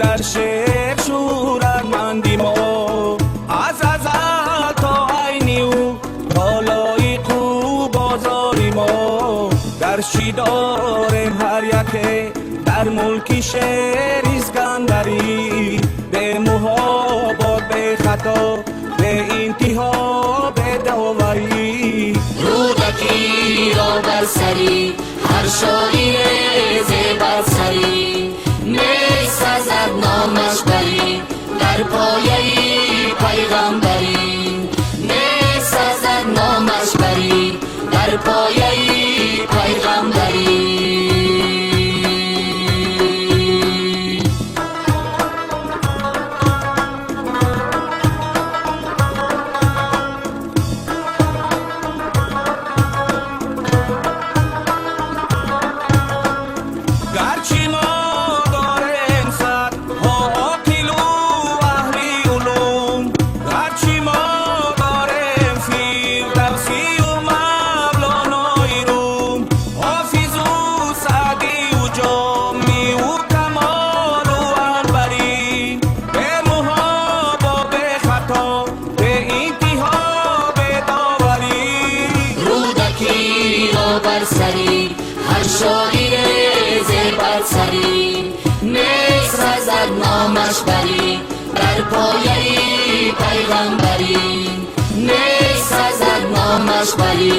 Дар шеър шӯратманди мо, аз азал то айни ӯ, то лоиқу бозори мо, гарчи дорем ҳар яке дар мулки шеър Искандарӣ, бемуҳобот, бехато, беинтиҳо, бедоварӣ. Рӯдакиро бар сарӣ ҳар шоире зебадсарӣ, месазад номаш барӣ дар пояи пайғамбарӣ, месазад номаш барӣ дар пояи пайғамбарӣ. Гарчи мо дорем садҳо оқилу аҳли улум, гарчи мо дорем Фирдавсию Мавлонои Рум, Ҳофизу Саъдию Ҷомиу Камолу Анварӣ, бемуҳобо, бехато, беинтиҳо, бедоварӣ. Рӯдакиро бар сарӣ ҳар шоире зебадсарӣ, месазад номаш барӣ дар пояи пайғамбарӣ, месазад номаш барӣ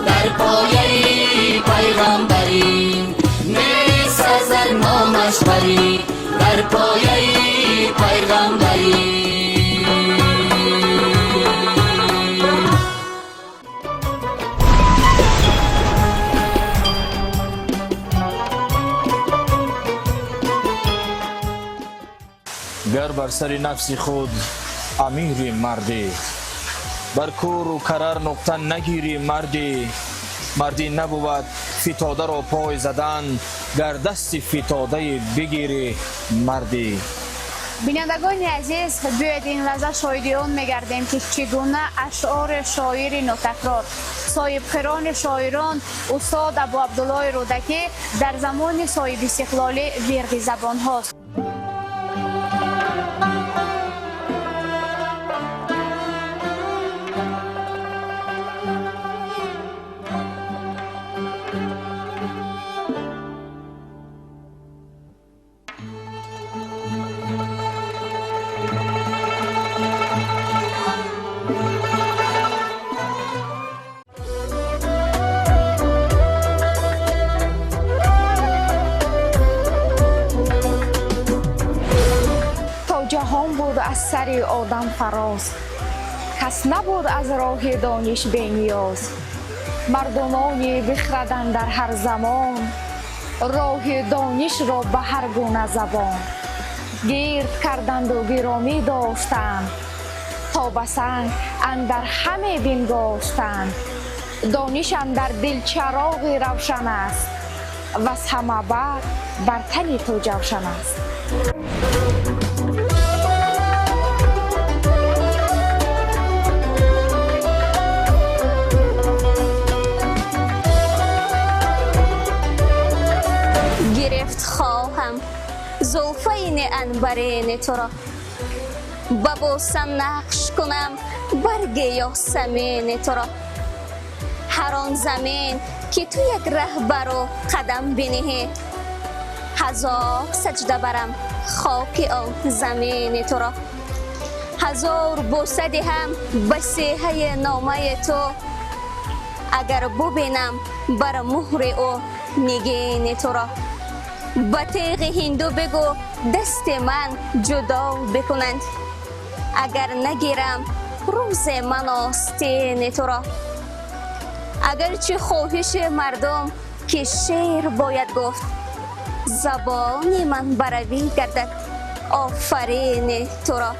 дар пояи пайғамбарӣ, месазад номаш барӣ дар пояи пайғамбарӣ. Гар бар сари нафси худ амири мардӣ, бар кӯру карар нуқта нагирӣ мардӣ, мардӣ набувад фитодаро пой задан, гар дасти фитодае бигирӣ мардӣ. Бинандагони азиз, биёед ин лаҳза шоҳиди он мегардем, ки чӣ гуна ашъори шоири нотакрор, соҳибқирони шоирон, устод Абу Абдуллои Рӯдакӣ дар замони соҳибистиқлолӣ вирди забонҳост. Ҷаҳон буд аз сари одам фароз, кас набуд аз роҳи дониш бениёз. Мардумони бихраданд дар ҳар замон, роҳи донишро ба ҳар гуна забон. Гирд карданду гиромӣ доштанд, то ба санг андар ҳаме бингоштанд. Дониш андар дил чароғи равшан аст, ваз ҳама бад бар тани ту ҷавшан аст. Гирифт хоҳам зулфайни анбарини туро, ба бӯса нақш кунам барги ёсамини туро. Ҳар он замин ки ту як раҳбару қадам биниҳӣ, ҳазор саҷда барам хоки он замини туро. Ҳазор бӯса диҳам ба сеҳаи номаи ту, агар бубинам бар муҳри ӯ нигини туро. Ба теғи ҳинду бигӯ дасти ман ҷудо бикунанд, агар нагирам рӯзе ман остини туро. Агарчи хоҳиши мардум ки шеър бояд гуфт, забони ман баравӣ гардад офарини туро.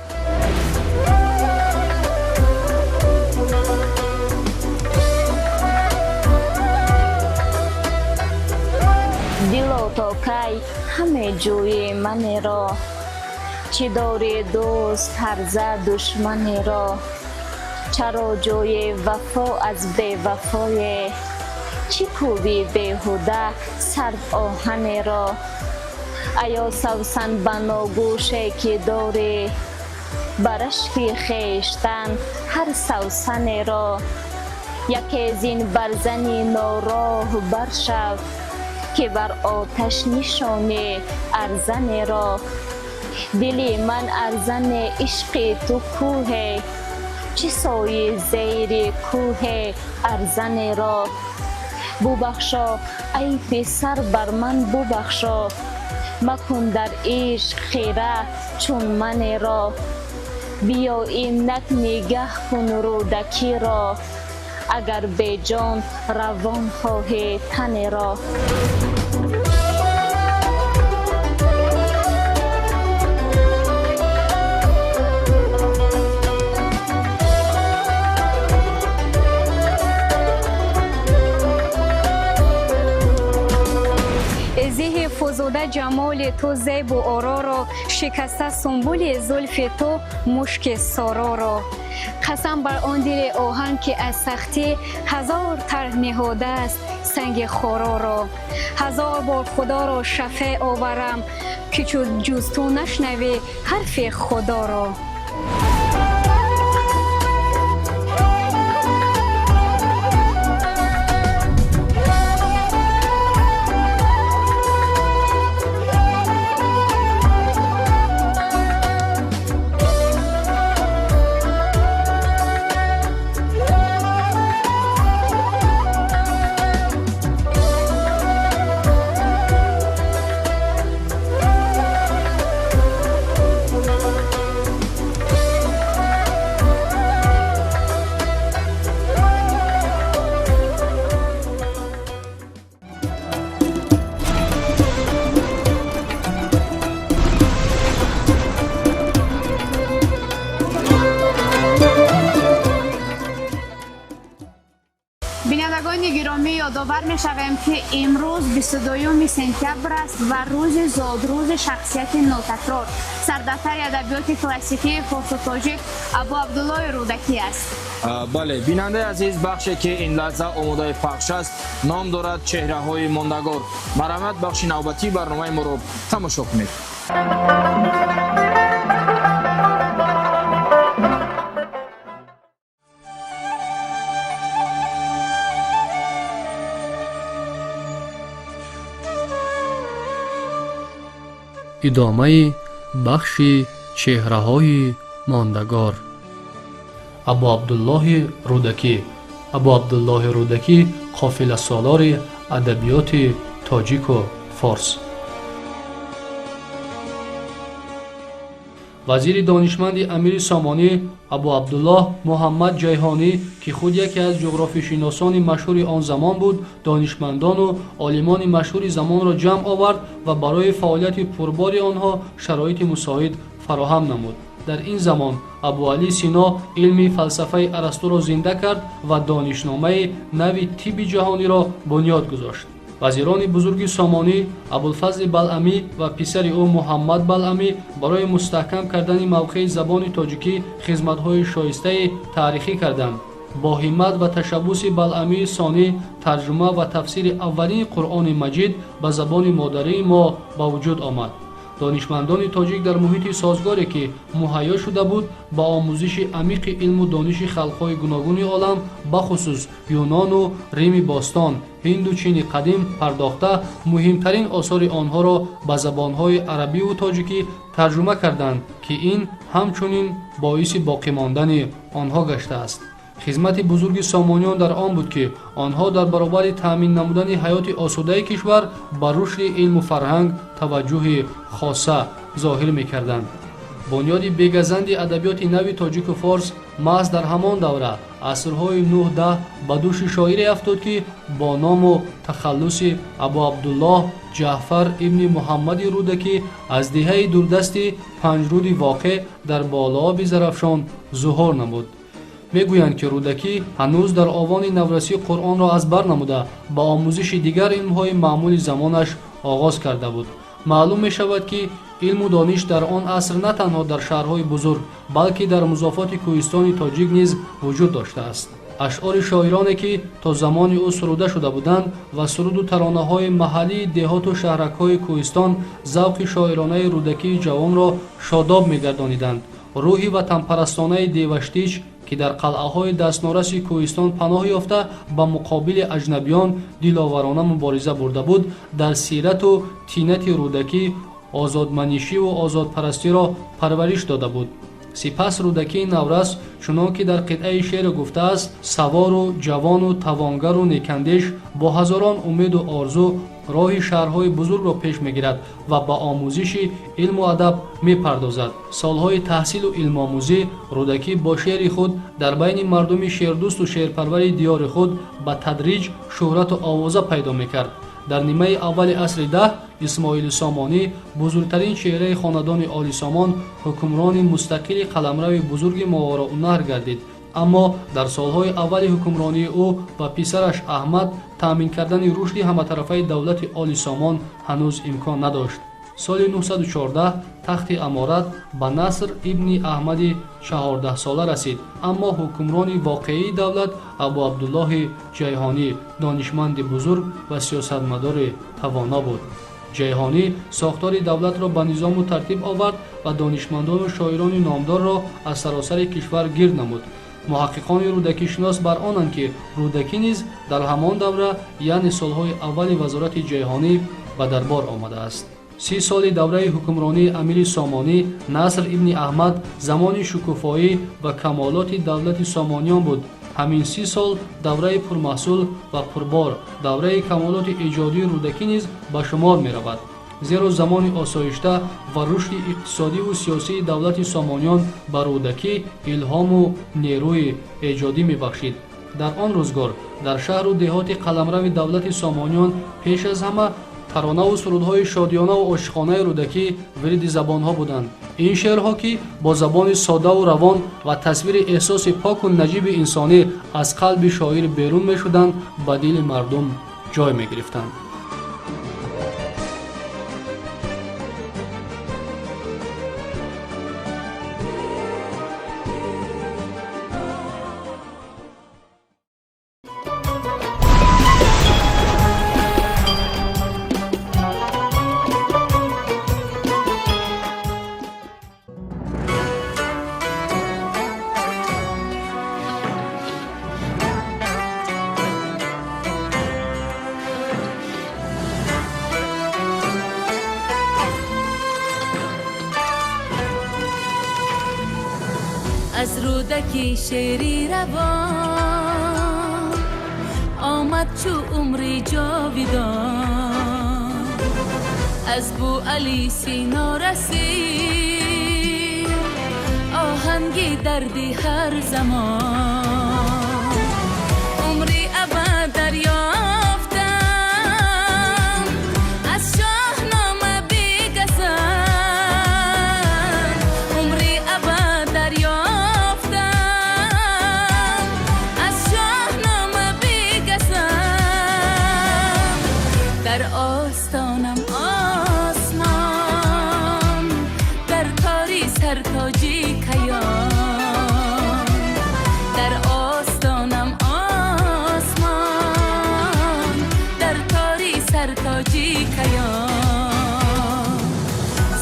Дило то кай ҳаме ҷӯи манеро, чӣ дори дӯст ҳарза душманеро. Чаро ҷои вафо аз бевафое, чӣ кӯби беҳуда сард оҳанеро. Аё савсан ба ногӯше ки дорӣ, ба рашки хештан ҳар савсанеро. Яке зин барзани нороҳ баршав, ки бар оташ нишонӣ арзанеро. Дили ман арзани ишқи ту кӯҳе, чӣ сои зери кӯҳе арзанеро. Бубахшо ай писар бар ман бубахшо, макун дар ишқ хира чун манеро. Биё инак нигаҳ кун Рӯдакиро, агар беҷон равон хоҳӣ танеро. Зиҳи фузуда ҷамоли ту зебу ороро, шикаста сумбули зулфи ту мушки сороро. Қасам бар он дили оҳан ки аз сахтӣ ҳазор тарҳ ниҳодааст санги хороро. Ҳазор бор худоро шафеъ оварам, ки чу ҷуз ту нашнавӣ ҳарфи худоро. Гиромӣ, ёдовар мешавем, ки имрӯз 22 сентябр аст ва рӯзи зодрӯзи шахсияти нотакрор, сардафтари адабиёти классикии форсу тоҷик Абу Абдуллои Рӯдакӣ аст. Бале, бинандаи азиз, бахше ки ин лаҳза омодаи пахш аст, ном дорад «Чеҳраҳои мондагор». Марҳамат, бахши навбатии барномаи моро тамошо кунед. Идомаи бахши чеҳраҳои мондагор. Абу Абдуллоҳи Рӯдакӣ. Абу Абдуллоҳи Рӯдакӣ, қофиласолори адабиёти тоҷику форс. Вазири донишманди амири Сомонӣ Абу Абдуллоҳ Муҳаммад Ҷайҳонӣ, ки худ яке аз ҷуғрофишиносони машҳури он замон буд, донишмандону олимони машҳури замонро ҷамъ овард ва барои фаъолияти пурбори онҳо шароити мусоид фароҳам намуд. Дар ин замон Абуалӣ Сино илми фалсафаи Арастуро зинда кард ва донишномаи нави тибби ҷаҳониро бунёд гузошт. Вазирони бузурги Сомонӣ Абулфазли Балъамӣ ва писари ӯ Муҳаммад Балъамӣ барои мустаҳкам кардани мавқеи забони тоҷикӣ хизматҳои шоистаи таърихӣ карданд. Бо ҳиммат ва ташаббуси Балъамии Сонӣ тарҷума ва тафсири аввалини Қуръони Маҷид ба забони модарии мо ба вуҷуд омад. Донишмандони тоҷик дар муҳити созгоре, ки муҳайё шуда буд, ба омӯзиши амиқи илму дониши халқҳои гуногуни олам, бахусус Юнону Рими бостон, Ҳинду Чини қадим пардохта, муҳимтарин осори онҳоро ба забонҳои арабиву тоҷикӣ тарҷума карданд, ки ин ҳамчунин боиси боқӣ мондани онҳо гаштааст. Хизмати бузурги сомониён дар он буд, ки онҳо дар баробари таъмин намудани ҳаёти осудаи кишвар ба рушди илму фарҳанг таваҷҷӯҳи хоса зоҳир мекарданд. Бунёди бегазанди адабиёти нави тоҷику форс маҳз дар ҳамон давра, асрҳои 9-10, ба дӯши шоире афтод, ки бо ному тахаллуси Абу Абдуллоҳ Ҷаъфар ибни Муҳаммади Рӯдакӣ аз деҳаи дурдасти Панҷруди воқеъ дар болооби Зарафшон зуҳур намуд. Мегӯянд, ки Рӯдакӣ ҳанӯз дар овони наврасӣ Қуръонро аз бар намуда, ба омӯзиши дигар илмҳои маъмули замонаш оғоз карда буд. Маълум мешавад, ки илму дониш дар он аср на танҳо дар шаҳрҳои бузург, балки дар музофоти кӯҳистони тоҷик низ вуҷуд доштааст. Ашъори шоироне, ки то замони ӯ суруда шуда буданд, ва суруду таронаҳои маҳаллии деҳоту шаҳракҳои кӯҳистон завқи шоиронаи Рӯдакии ҷавонро шодоб мегардониданд. Рӯҳи ватанпарастонаи Деваштич, ки дар қалъаҳои дастнораси кӯҳистон паноҳ ёфта, ба муқобили аҷнабиён диловарона мубориза бурда буд, дар сирату тинати Рӯдакӣ озодманишиву озодпарастиро парвариш дода буд. Сипас Рӯдакии наврас, чунон ки дар қитъаи шеъре гуфтааст, савору ҷавону тавонгару некандеш, бо ҳазорон умеду орзу роҳи шаҳрҳои бузургро пеш мегирад ва ба омӯзиши илму адаб мепардозад. Солҳои таҳсилу илмомӯзӣ Рӯдакӣ бо шеъри худ дар байни мардуми шеърдӯсту шеърпарвари диёри худ ба тадриҷ шӯҳрату овоза пайдо мекард. Дар нимаи аввали асри 10 Исмоили Сомонӣ, бузургтарин чеҳраи хонадони Оли Сомон, ҳукмрони мустақили қаламрави бузурги Мовароуннаҳр гардид. Аммо дар солҳои аввали ҳукмронии ӯ ва писараш Аҳмад таъмин кардани рушди ҳаматарафаи давлати Оли Сомон ҳанӯз имкон надошт. Соли 914 тахти аморат ба Наср ибни Аҳмади 14-сола расид, аммо ҳукмрони воқеии давлат Абу Абдуллоҳи Ҷайҳонӣ, донишманди бузург ва сиёсатмадори тавоно буд. Ҷайҳонӣ сохтори давлатро ба низому тартиб овард ва донишмандону шоирони номдорро аз саросари кишвар гирд намуд. Муҳаққиқони рӯдакишинос бар онанд, ки Рӯдакӣ низ дар ҳамон давра, яъне солҳои аввали вазорати Ҷайҳонӣ, ба дарбор омадааст. 30 соли давраи ҳукмронии амири Сомонӣ Наср ибни Аҳмад замони шукуфоӣ ва камолоти давлати сомониён буд. Ҳамин 30 сол давраи пурмаҳсул ва пурбор, давраи камолоти эҷодии Рӯдакӣ низ ба шумор меравад, зеро замони осоишта ва рушди иқтисодиву сиёсии давлати сомониён ба Рӯдакӣ илҳому нерӯи эҷодӣ мебахшид. Дар он рӯзгор дар шаҳру деҳоти қаламрави давлати сомониён пеш аз ҳама Таронаву сурудҳои шодиёнаву ошиқонаи Рӯдакӣ вириди забонҳо буданд. Ин шеърҳо, ки бо забони соддаву равон ва тасвири эҳсоси поку наҷиби инсонӣ аз қалби шоир берун мешуданд, ба дили мардум ҷой мегирифтанд. Аз Рӯдаки шеъри равон омад чу умри ҷовидон, аз Бу Алӣ Сино расид оҳанги дарди ҳар замон. Умри абад дарёфтам аз Шоҳнома бегазанд, умри абад дарёфтам аз Шоҳнома бегазанд. Дар остонам осмон, дар тори сартоҷи каён, дар остонам осмон, дар тори сартоҷи каён.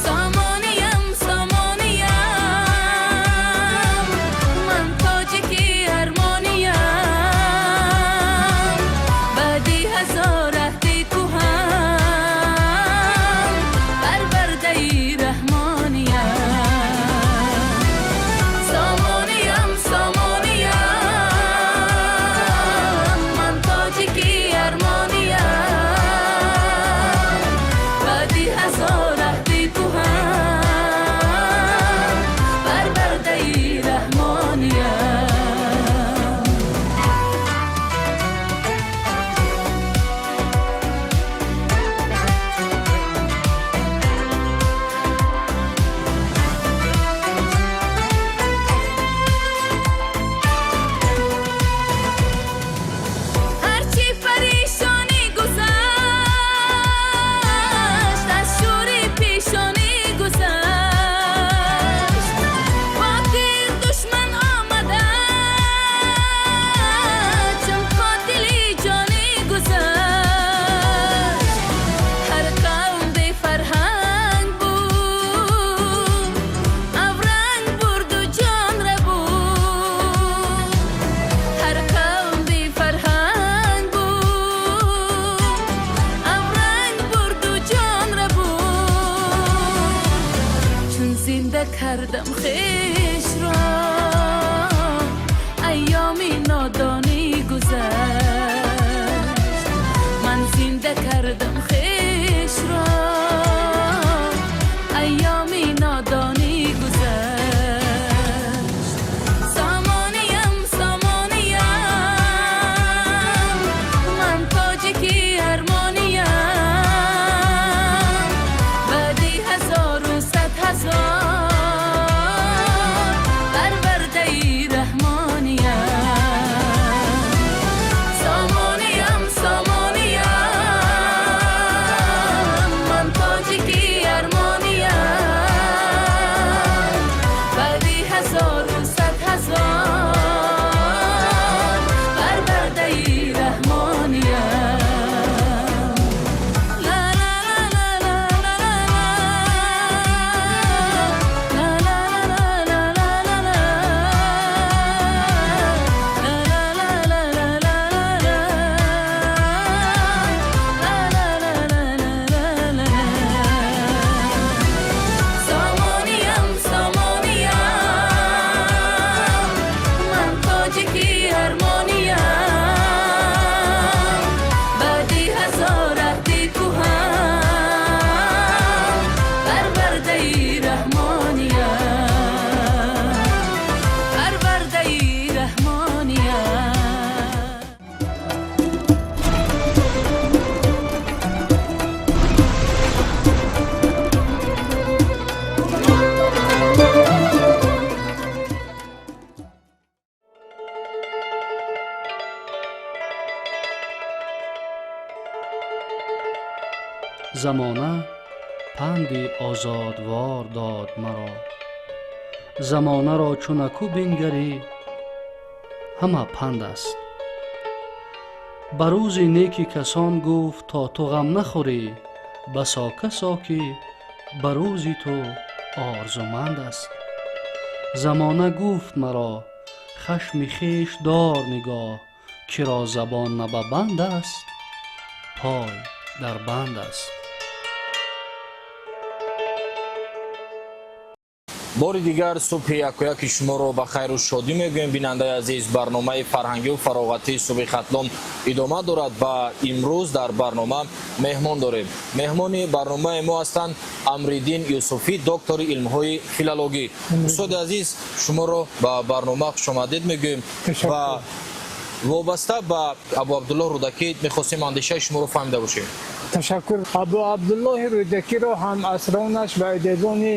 Сомониям, сомониям, ман тоҷики армониям, баъди ҳазор аҳди кӯҳан барвардаи раҳмониям. Сомониям, сомониям, ман тоҷики армониям, баъди ҳазор аҳди кӯҳан барвардаи раҳмониям. Ҳарчи парешонӣ гузашт, аз шӯри пешонӣ гузашт, бо тиғ душман омада чун қотили ҷонӣ гузашт. Ҳар қавм бефарҳанг буд, авранг бурду ҷон рабуд. Ҳар қавм бефарҳанг буд, авранг бурду ҷон рабуд. Чун зинда кардам хешро, айёми нодонӣ гузашт. Ман зинда кардам хешро, айёми нодонӣ гузашт. Сомониям, сомониям, ман тоҷики армониям, баъди ҳазору сад ҳазор барвардаи раҳмониям. Сомониям, сомониям. Замона панди озодвор дод маро. Замонаро чу наку бингарӣ, ҳама панд аст. Ба рӯзи неки касон гуфт, то ту ғам нахӯрӣ, басо касо ки ба рӯзи ту орзуманд аст. Замона гуфт маро, хашми хеш дор нигоҳ, киро забон на ба банд аст, пой дар банд аст. Бори дигар субҳи якояки шуморо ба хайру шодӣ мегӯем, бинандаи азиз. Барномаи фарҳангию фароғатии Субҳи Хатлон идома дорад ва имрӯз дар барнома меҳмон дорем. Меҳмони барномаи мо ҳастанд Амриддин Юсуфӣ, доктори илмҳои филологӣ. Устоди азиз, шуморо ба барнома хушомадед мегӯем ва вобаста ба Абу Абдуллоҳ Рӯдакӣ мехостем андешаи шуморо фаҳмида бошем. Ташаккур. Абу Абдуллоҳи Рӯдакиро ҳамасронаш ва адибони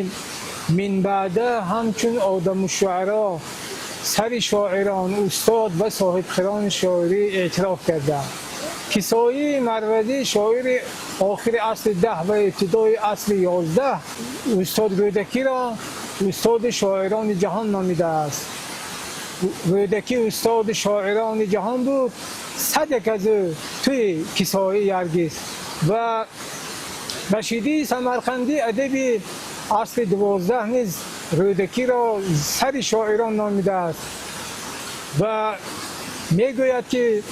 минбаъда ҳамчун одаму шуаро, сари шоирон, устод ва соҳибхирони шоирӣ эътироф карданд. Кисоии Марвазӣ, шоири охири асри 10 ва ибтидои асри 11, устод Рӯдакиро устоди шоирони ҷаҳон номидааст. Рӯдакӣ устоди шоирони ҷаҳон буд, сад як аз ӯ туи Кисоӣ Яргиз. Ва Рашидии Самарқандӣ, адиби асри 12, низ Рӯдакиро сари шоирон номидааст ва мегӯяд, ки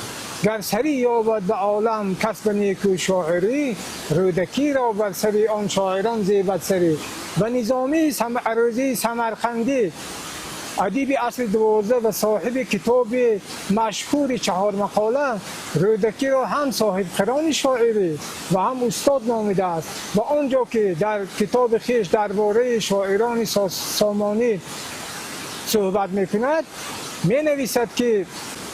гар сарӣ ёбад ба олам кас ба неку шоирӣ, Рӯдакиро бар сари он шоирон зебад сарӣ. Ва Низомии Арӯзии Самарқандӣ, адиби асри 12 ва соҳиби китоби машҳури Чаҳормақола, Рӯдакиро ҳам соҳибқирони шоирӣ ва ҳам устод номидааст. Ва он ҷо ки дар китоби хеш дар бораи шоирони Сомонӣ суҳбат мекунад, менависад, ки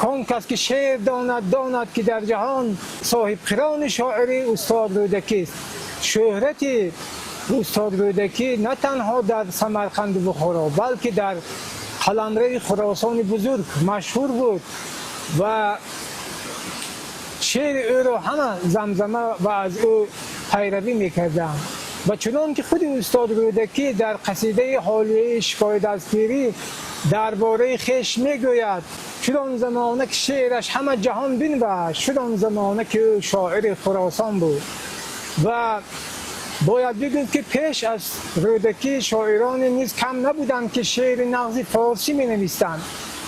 кон кас ки шеър донад, донад, ки дар ҷаҳон соҳибқирони шоирӣ устод Рӯдакист. Шӯҳрати устод Рӯдакӣ на танҳо дар Самарқанду Бухоро, балки дар қаламрави Хуросони бузург машҳур буд ва шеъри ӯро ҳама замзама ва аз ӯ пайравӣ мекарданд. Ва чунон ки худи устод Рӯдакӣ дар қасидаи ҳолияи шикоят аз пирӣ дар бораи хеш мегӯяд: шуд он замона ки шеъраш ҳама ҷаҳон бинвашт, шуд он замона ки ӯ шоири Хуросон буд. Ва бояд бигӯем, ки пеш аз Рӯдакӣ шоироне низ кам набуданд, ки шеъри нағзи форсӣ менавистанд,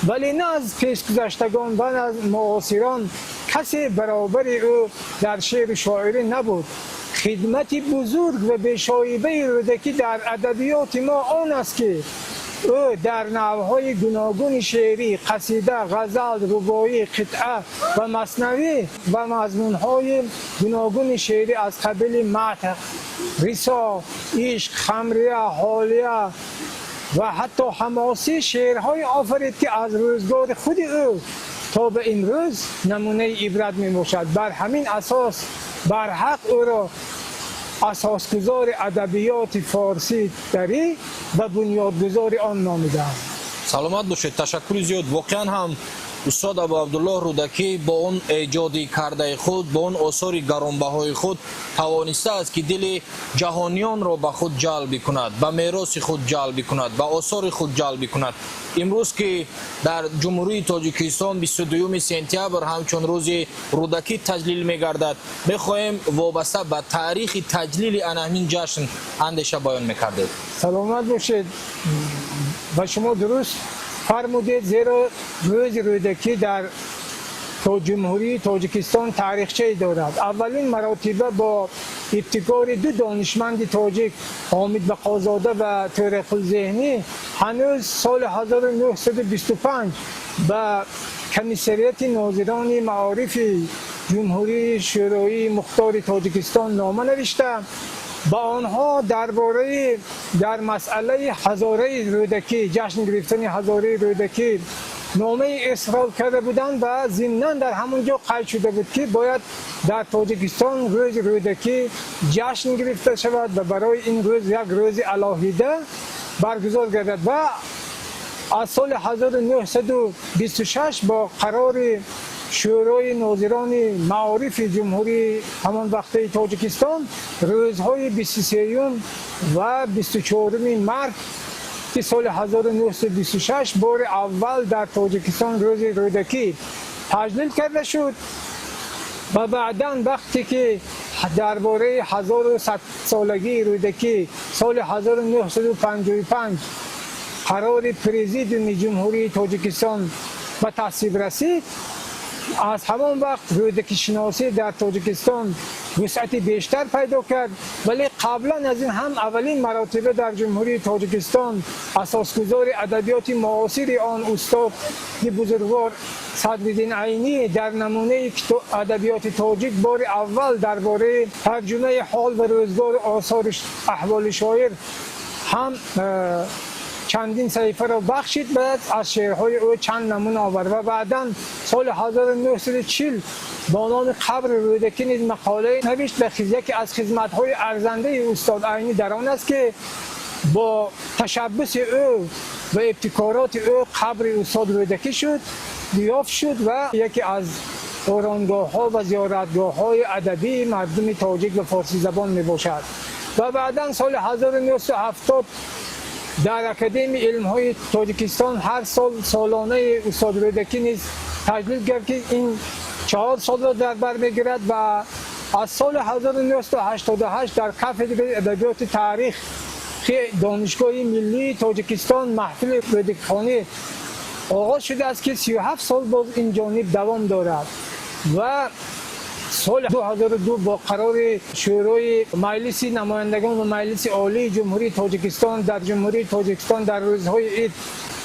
вале на аз пешгузаштагон ва на аз муосирон касе баробари ӯ дар шеъру шоирӣ набуд. Хидмати бузург ва бешоибаи Рӯдакӣ дар адабиёти мо он аст, ки ӯ дар навъҳои гуногуни шеърӣ, қасида, ғазал, рубоӣ, қитъа ва маснавӣ ва мазмунҳои гуногуни шеърӣ аз қабили мадҳ, рисо, ишқ, хамрия, ҳолия ва ҳатто ҳамосӣ шеърҳое офарид, ки аз рӯзгори худи ӯ то ба имрӯз намунаи ибрат мебошад. Бар ҳамин асос барҳақ ӯро асосгузори адабиёти форсӣ дарӣ ва бунёдгузори он номидаанд. Саломат бошед, ташаккури зиёд. Воқеан ҳам устод Абу Абдуллоҳ Рӯдакӣ бо он эҷоди кардаи худ, бо он осори гаронбаҳои худ тавонистааст, ки дили ҷаҳониёнро ба худ ҷалб бикунад, ба мероси худ ҷалб бикунад, ба осори худ ҷалб бикунад. Имрӯз ки дар Ҷумҳурии Тоҷикистон 22 сентябр ҳамчун рӯзи Рӯдакӣ таҷлил мегардад, мехоҳем вобаста ба таърихи таҷлили ана ҳамин ҷашн андеша баён мекардед. Саломат бошед ва шумо дуруст фармудед, зеро рӯзи Рӯдакӣ дар Ҷумҳурии Тоҷикистон таърихчае дорад. Аввалин маротиба бо ибтикори ду донишманди тоҷик, Ҳомид Бақозода ва Тӯрақул Зеҳнӣ, ҳанӯз соли 1925 ба Комиссариати нозирони маорифи Ҷумҳурии Шӯроии Мухтори Тоҷикистон нома навишта, ба онҳо дар бораи дар масъалаи ҳазораи Рӯдакӣ, ҷашн гирифтани ҳазораи Рӯдакӣ номаи ирсол карда буданд. Ва зимнан дар ҳамон ҷо қайд шуда буд, ки бояд дар Тоҷикистон рӯзи Рӯдакӣ ҷашн гирифта шавад ва барои ин рӯз як рӯзи алоҳида баргузор гардад. Ва аз соли 1926 бо қарори Шӯрои нозирони маорифи ҷумҳурии ҳамон вақтаи Тоҷикистон рӯзҳои 23 ва 24 март, ки соли 1926 бори аввал дар Тоҷикистон рӯзи Рӯдакӣ таҷлил карда шуд. Ва баъдан вақте ки дар бораи 1100-солагии Рӯдакӣ соли 1955 қарори Президиуми Ҷумҳурии Тоҷикистон ба тасвиб расид, аз ҳамон вақт рӯдакишиносӣ дар Тоҷикистон вусъати бештар пайдо кард. Вале қаблан аз ин ҳам аввалин маротиба дар Ҷумҳурии Тоҷикистон асосгузори адабиёти муосири он устоди бузургвор Садриддин Айнӣ дар намунаи адабиёти тоҷик бори аввал дар бораи тарҷумаи ҳол ва рӯзгору осори аҳволи шоир ҳам чандин саҳифаро бахшид ва аз шеърҳои ӯ чанд намуна овард. Ва баъдан соли 1940 бо номи «Қабри Рӯдакӣ» низ мақолае навишт. Ва яке аз хизматҳои арзандаи устод Айнӣ дар он аст, ки бо ташаббуси ӯ ва ибтикороти ӯ қабри устод Рӯдакӣ шуд, ёфт шуд ва яке аз оронгоҳҳо ва зиёратгоҳҳои адабии мардуми тоҷик ва форсизабон мебошад. Ва баъдан соли 1970 дар Академияи илмҳои Тоҷикистон ҳар сол солонаи устод Рӯдакӣ низ таҷлил кард, ки ин 4 солро дар бар мегирад. Ва аз соли 1988 дар кафедраи адабиёти таърихи Донишгоҳи миллии Тоҷикистон маҳфили рӯдакихонӣ оғоз шудааст, ки 37 сол боз ин ҷониб давом дорад. Ва соли 2002 бо қарори Шӯрои Маҷлиси намояндагон ва Маҷлиси Олии Ҷумҳурии Тоҷикистон дар Ҷумҳурии Тоҷикистон дар рӯзҳои ид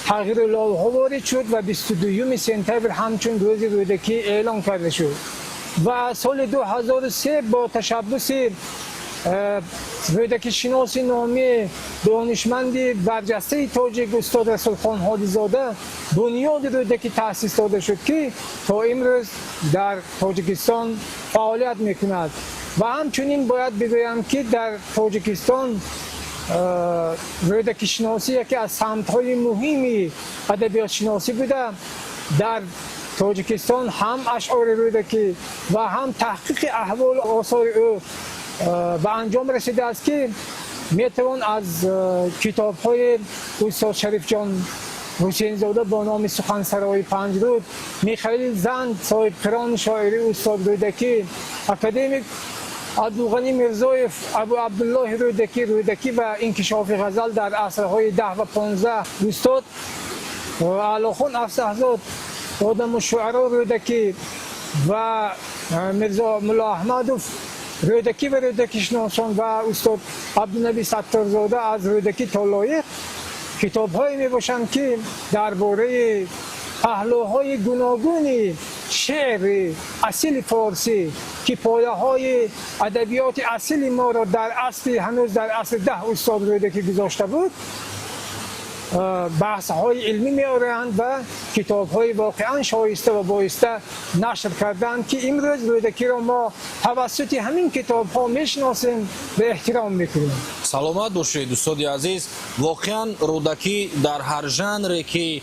тағйиру иловаҳо ворид шуд ва 22 сентябр ҳамчун рӯзи Рӯдакӣ эълон карда шуд. Ва соли 2003 бо ташаббуси рӯдакишиноси номӣ, донишманди барҷастаи тоҷик устод Расулхон Ҳодизода Бунёди Рӯдакӣ таъсис дода шуд, ки то имрӯз дар Тоҷикистон фаъолият мекунад. Ва ҳамчунин бояд бигӯям, ки дар Тоҷикистон рӯдакишиносӣ яке аз самтҳои муҳими адабиётшиносӣ буда, дар Тоҷикистон ҳам ашъори Рӯдакӣ ва ҳам таҳқиқи аҳволу осори ӯ ба анҷом расидааст, ки метавон аз китобҳои устод Шарифҷон Ҳусейнзода бо номи «Сухансарои Панҷруд», Михаил Занд «Соҳибқирони шоирии устод Рӯдакӣ», академик Абдулғанӣ Мирзоев «Абу Абдуллоҳи Рӯдакӣ», «Рӯдакӣ ва инкишофи ғазал дар асрҳои 10 ва 15», устод Аълохон Афсаҳзод «Одаму шуаро Рӯдакӣ» ва Мирзо Муллоаҳмадов «Рӯдакӣ ва рӯдакишиносон» ва устод Абдунаби Сатторзода «Аз Рӯдакӣ то Лоиқ» китобҳое мебошанд, ки дар бораи паҳлӯҳои гуногуни шеъри асили форсӣ, ки пояҳои адабиёти асили моро дар асли ҳанӯз дар асри 10 устод Рӯдакӣ гузошта буд, баҳсҳои илмӣ меоранд ва китобҳои воқеан шоиста ва боиста нашр карданд, ки имрӯз Рӯдакиро мо тавассути ҳамин китобҳо мешиносем ва эҳтиром мекунем. Саломат бошед, устоди азиз. Воқеан, Рӯдакӣ дар ҳар жанре ки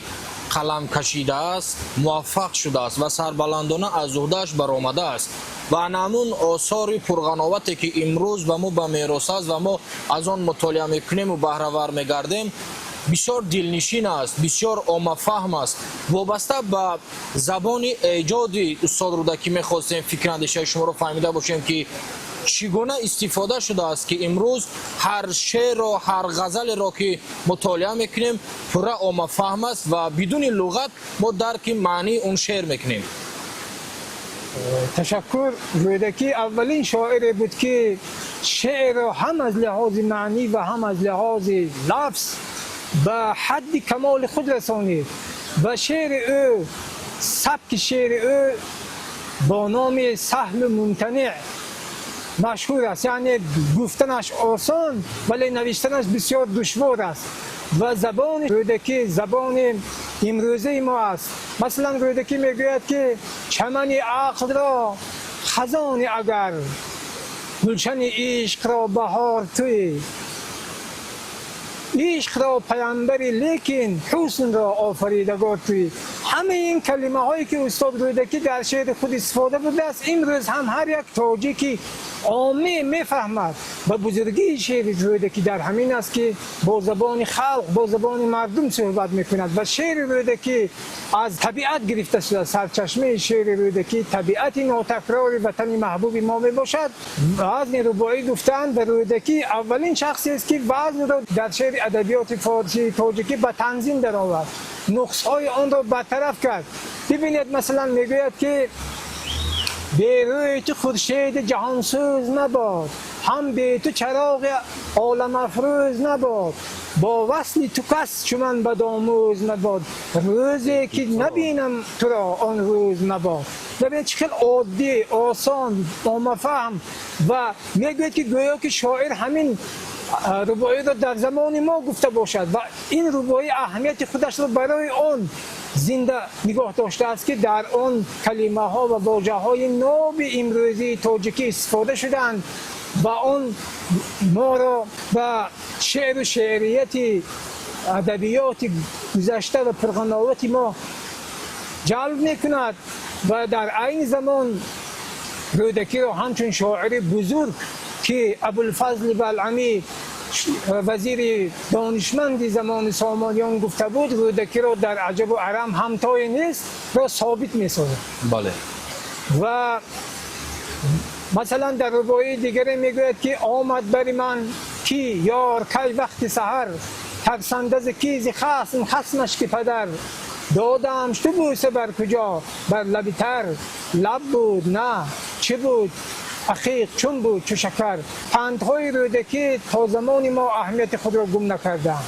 қалам кашидааст, муваффақ шудааст ва сарбаландона аз уҳдааш баромадааст. Ва ҳамун осори пурғановате, ки имрӯз ба мо ба мерос аст ва мо аз он мутолиа мекунему баҳравар мегардем, бисёр дилнишин аст, бисёр оммафаҳм аст. Вобаста ба забони эҷоди устод Рӯдакӣ мехостем фикр андешаи шуморо фаҳмида бошем, ки чӣ гуна истифода шудааст, ки имрӯз ҳар шеърро, ҳар ғазалеро, ки мутолиа мекунем, пурра оммафаҳм аст ва бидуни луғат мо дарки маънии он шеър мекунем. Ташаккур. Рӯдакӣ аввалин шоире буд, ки шеърро ҳам аз лиҳози маънӣ ва ҳам аз лиҳози лафз ба ҳадди камоли худ расонид. Ва шеъри ӯ, сабки шеъри ӯ бо номи саҳлу мумтаниъ машҳур аст, яъне гуфтанаш осон, вале навиштанаш бисёр душвор аст. Ва забони Рӯдакӣ забони имрӯзаи мо аст. Масалан, Рӯдакӣ мегӯяд, ки чамани ақлро хазони агар, гулшани ишқро баҳор туӣ. Ишқро паёмбарӣ, лекин ҳуснро офаридагор туӣ. Ҳамаи ин калимаҳое ки устод Рӯдакӣ дар шеъри худ истифода бурдааст, имрӯз ҳам ҳар як тоҷики омӣ мефаҳмад. Ва бузургии шеъри Рӯдакӣ дар ҳамин аст, ки бо забони халқ, бо забони мардум суҳбат мекунад ва шеъри Рӯдакӣ аз табиат гирифта шуда. Сарчашмаи шеъри Рӯдакӣ табиати нотакрори ватани маҳбуби мо мебошад. Вазни рубоӣ гуфтаанд ва Рӯдакӣ аввалин шахсест, ки вазнро дар шеъри адабиёти форсии тоҷикӣ ба танзим даровард, нуқсҳои онро бартараф кард. Бибинед, масалан, мегӯяд, ки бе рӯи ту хуршеди ҷаҳонсӯз мабод, ҳам бе ту чароғи оламафрӯз набод, бо васли ту кас чу ман бадомӯз мабод, рӯзе ки набинам туро, он рӯз мабод. Бибинед, чӣ хел оддӣ, осон, оммафаҳм ва мегӯяд, ки гӯё ки шоир ҳамин рубоиро дар замони мо гуфта бошад. Ва ин рубоӣ аҳамияти худашро барои он зинда нигоҳ доштааст, ки дар он калимаҳо ва вожаҳои ноби имрӯзии тоҷикӣ истифода шудаанд ва он моро ба шеъру шеърияти адабиёти гузашта ва пурғановати мо ҷалб мекунад. Ва дар айни замон Рӯдакиро ҳамчун шоири бузург, ки Абулфазли Балъамӣ, вазири донишманди замони Сомониён, гуфта буд, Рӯдакиро дар аҷабу арам ҳамтое нест, ро собит месозад. Ва масалан, дар рубоии дигаре мегӯяд, ки омад бари ман ки ёр кай вақти саҳар, тарсанда зи ки зи хасм, хасмаш ки падар, додамш ду бӯса бар куҷо, бар лаби тар, лаб буд на чӣ буд, ақиқ чун буд чу шакар. Пандҳои Рӯдакӣ то замони мо аҳамияти худро гум накардаанд.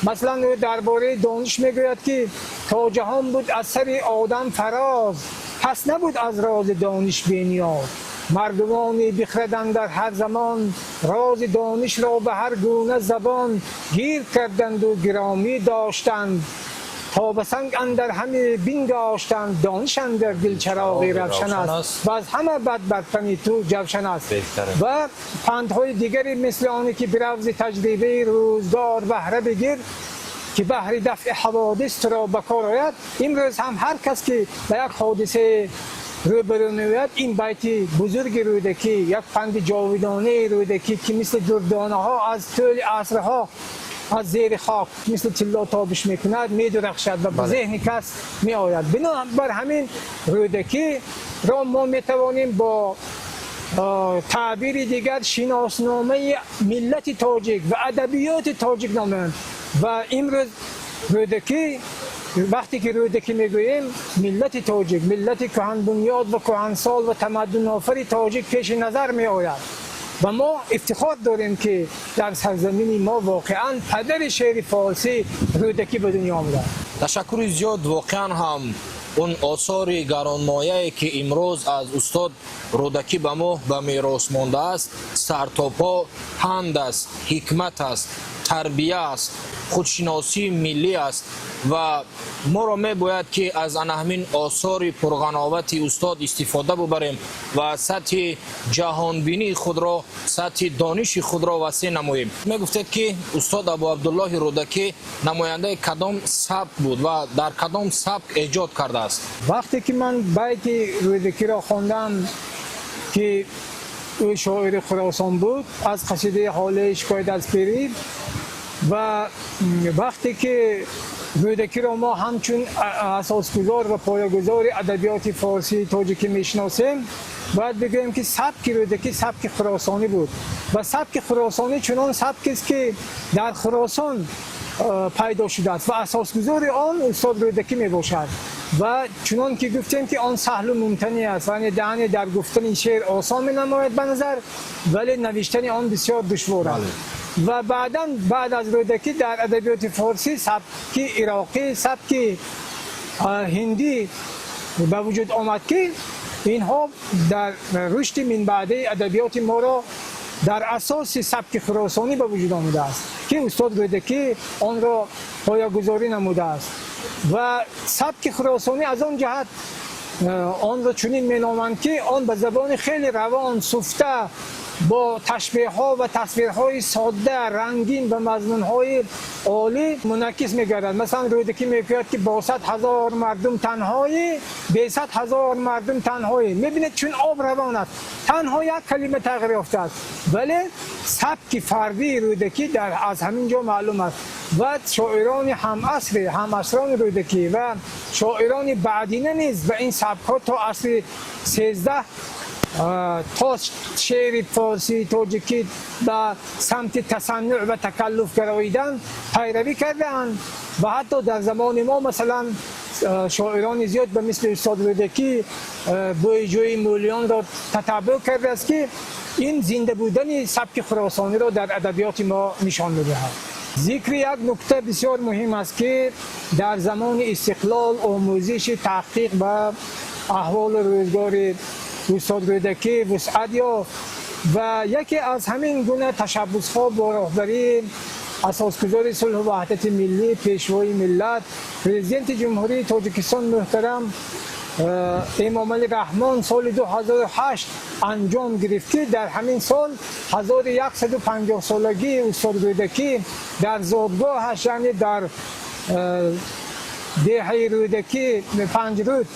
Масалан, ӯ дар бораи дониш мегӯяд, ки то ҷаҳон буд аз сари одам фароз, пас набуд аз рози дониш бениёз. Мардумони бихраданд дар ҳар замон рози донишро ба ҳар гуна забон гирд карданду гиромӣ доштанд, то ба санг андар ҳаме бингоштанд. Дониш андар дил чароғи равшан аст ва аз ҳама бад бар тани ту ҷавшан аст. Ва пандҳои дигаре, мисли оне ки бирав зи таҷрибаи рӯзгор баҳра бигир, ки баҳри дафъи ҳаводис туро ба кор ояд. Имрӯз ҳам ҳар кас ки ба як ҳодисае рӯбарӯ меояд, ин байти бузурги Рӯдакӣ, як панди ҷовидонаи Рӯдакӣ, ки мисли дурдонаҳо аз тӯли асрҳо аз зери хок мисли тилло тобиш мекунад, медурахшад ва ба зеҳни кас меояд. Бинобар ҳамин Рӯдакиро мо метавонем бо таъбири дигар шиносномаи миллати тоҷик ва адабиёти тоҷик номем. Ва имрӯз Рӯдакӣ, вақте ки Рӯдакӣ мегӯем, миллати тоҷик, миллати кӯҳанбунёд ва кӯҳансол ва тамаддунофари тоҷик пеши назар меояд. Ва мо ифтихор дорем, ки дар сарзамини мо воқеан падари шеъри форсӣ Рӯдакӣ ба дунё омадааст. Ташаккури зиёд. Воқеан ҳам он осори гаронмояе, ки имрӯз аз устод Рӯдакӣ ба мо ба мерос мондааст, сартопо панд аст, ҳикмат аст, тарбия аст, худшиносии миллӣ аст. Ва моро мебояд, ки аз ана ҳамин осори пурғановати устод истифода бубарем ва сатҳи ҷаҳонбинии худро, сатҳи дониши худро васеъ намоем. Мегуфтед, ки устод Абу Абдуллоҳи Рӯдакӣ намояндаи кадом сабк буд ва дар кадом сабк эҷод кардааст? Вақте ки ман байти Рӯдакиро хондам, ки ӯ шоири Хуросон буд, аз қасидаи Ҳолаи шикоят аз пирӣ, ва вақте ки Рӯдакиро мо ҳамчун асосгузор ва поягузори адабиёти форсии тоҷикӣ мешиносем, бояд бигӯем, ки сабки Рӯдакӣ сабки хуросонӣ буд. Ва сабки хуросонӣ чунон сабкест, ки дар Хуросон пайдо шудааст ва асосгузори он устод Рӯдакӣ мебошад. Ва чунон ки гуфтем, ки он саҳлу мумтанӣ аст, яъне дар гуфтани шеър осон менамояд ба назар, вале навиштани он бисёр душвор аст. Ва баъдан, баъд аз Рӯдакӣ, дар адабиёти форсӣ сабки ироқӣ, сабки ҳиндӣ ба вуҷуд омад, ки инҳо дар рушди минбаъдаи адабиёти моро дар асоси сабки хуросонӣ ба вуҷуд омадааст, ки устод Рӯдакӣ онро поягузорӣ намудааст. Ва сабки хуросонӣ аз он ҷиҳат онро чунин меноманд, ки он ба забони хеле равон, суфта бо ташбеҳҳо ва тасвирҳои содда, рангин ва мазмунҳои олӣ мунакис мегардад. Масалан, Рӯдакӣ мегӯяд, ки бо 100 ҳазор мардум танҳоӣ, бе 100 ҳазор мардум танҳоӣ. Мебинед, чун об равон аст, танҳо як калима тағйир ёфтааст, вале сабки фардии Рӯдакӣ аз ҳамин ҷо маълум аст. Ва шоирони ҳамасри, ҳамасрони Рӯдакӣ ва шоирони баъдина низ ба ин сабкҳо то асри 13 то шеъри форсии тоҷикӣ ба самти тасаннуъ ва такаллуф гароидан пайравӣ кардаанд. Ва ҳатто дар замони мо, масалан, шоирони зиёд ба мисли устод Рӯдакӣ бӯйҷӯи мӯлиёнро татаббуъ кардааст, ки ин зинда будани сабки хуросониро дар адабиёти мо нишон медиҳад. Зикри як нукта бисёр муҳим аст, ки дар замони истиқлол омӯзиши таҳқиқ ба аҳволу рӯзгори устод Рӯдакӣ вусъат ёфт ва яке аз ҳамин гуна ташаббусҳо бо роҳбарии асосгузори сулҳу ваҳдати миллӣ, пешвои миллат, президенти Ҷумҳурии Тоҷикистон муҳтарам Эмомалӣ Раҳмон соли 2008 анҷом гирифт, ки дар ҳамин сол 1150 солагии устод Рӯдакӣ дар зодгоҳаш, яъне дар деҳаи Рӯдакӣ Панҷруд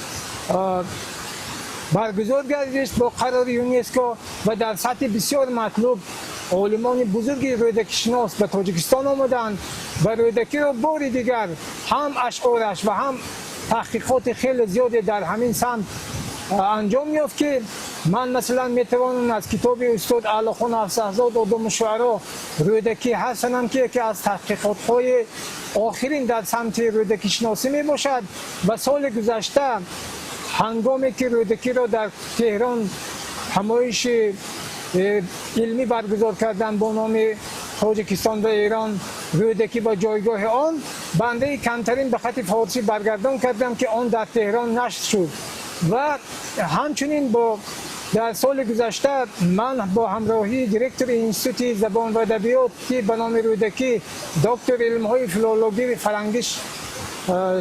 баргузор гардид бо қарори ЮНЕСКО ва дар сатҳи бисёр матлуб олимони бузурги рӯдакишинос ба Тоҷикистон омаданд ва Рӯдакиро бори дигар ҳам ашъораш ва ҳам таҳқиқоти хеле зиёде дар ҳамин самт анҷом ёфт, ки ман, масалан, метавонам аз китоби устод Аълохон Афзалзод «Одому шуаро Рӯдакӣ» ҳастанам, ки яке аз таҳқиқотҳои охирин дар самти рӯдакишиносӣ мебошад. Ва соли гузашта, ҳангоме ки Рӯдакиро дар Теҳрон ҳамоиши илмӣ баргузор карданд бо номи «Тоҷикистон ва Эрон, Рӯдакӣ ба ҷойгоҳи он», бандаи камтарин ба хати форсӣ баргардон кардам, ки он дар Теҳрон нашр шуд. Ва ҳамчунин бо дар соли гузашта ман бо ҳамроҳии директори Институти забон ва адабиёти ба номи Рӯдакӣ, доктори илмҳои филологӣ Фарангиш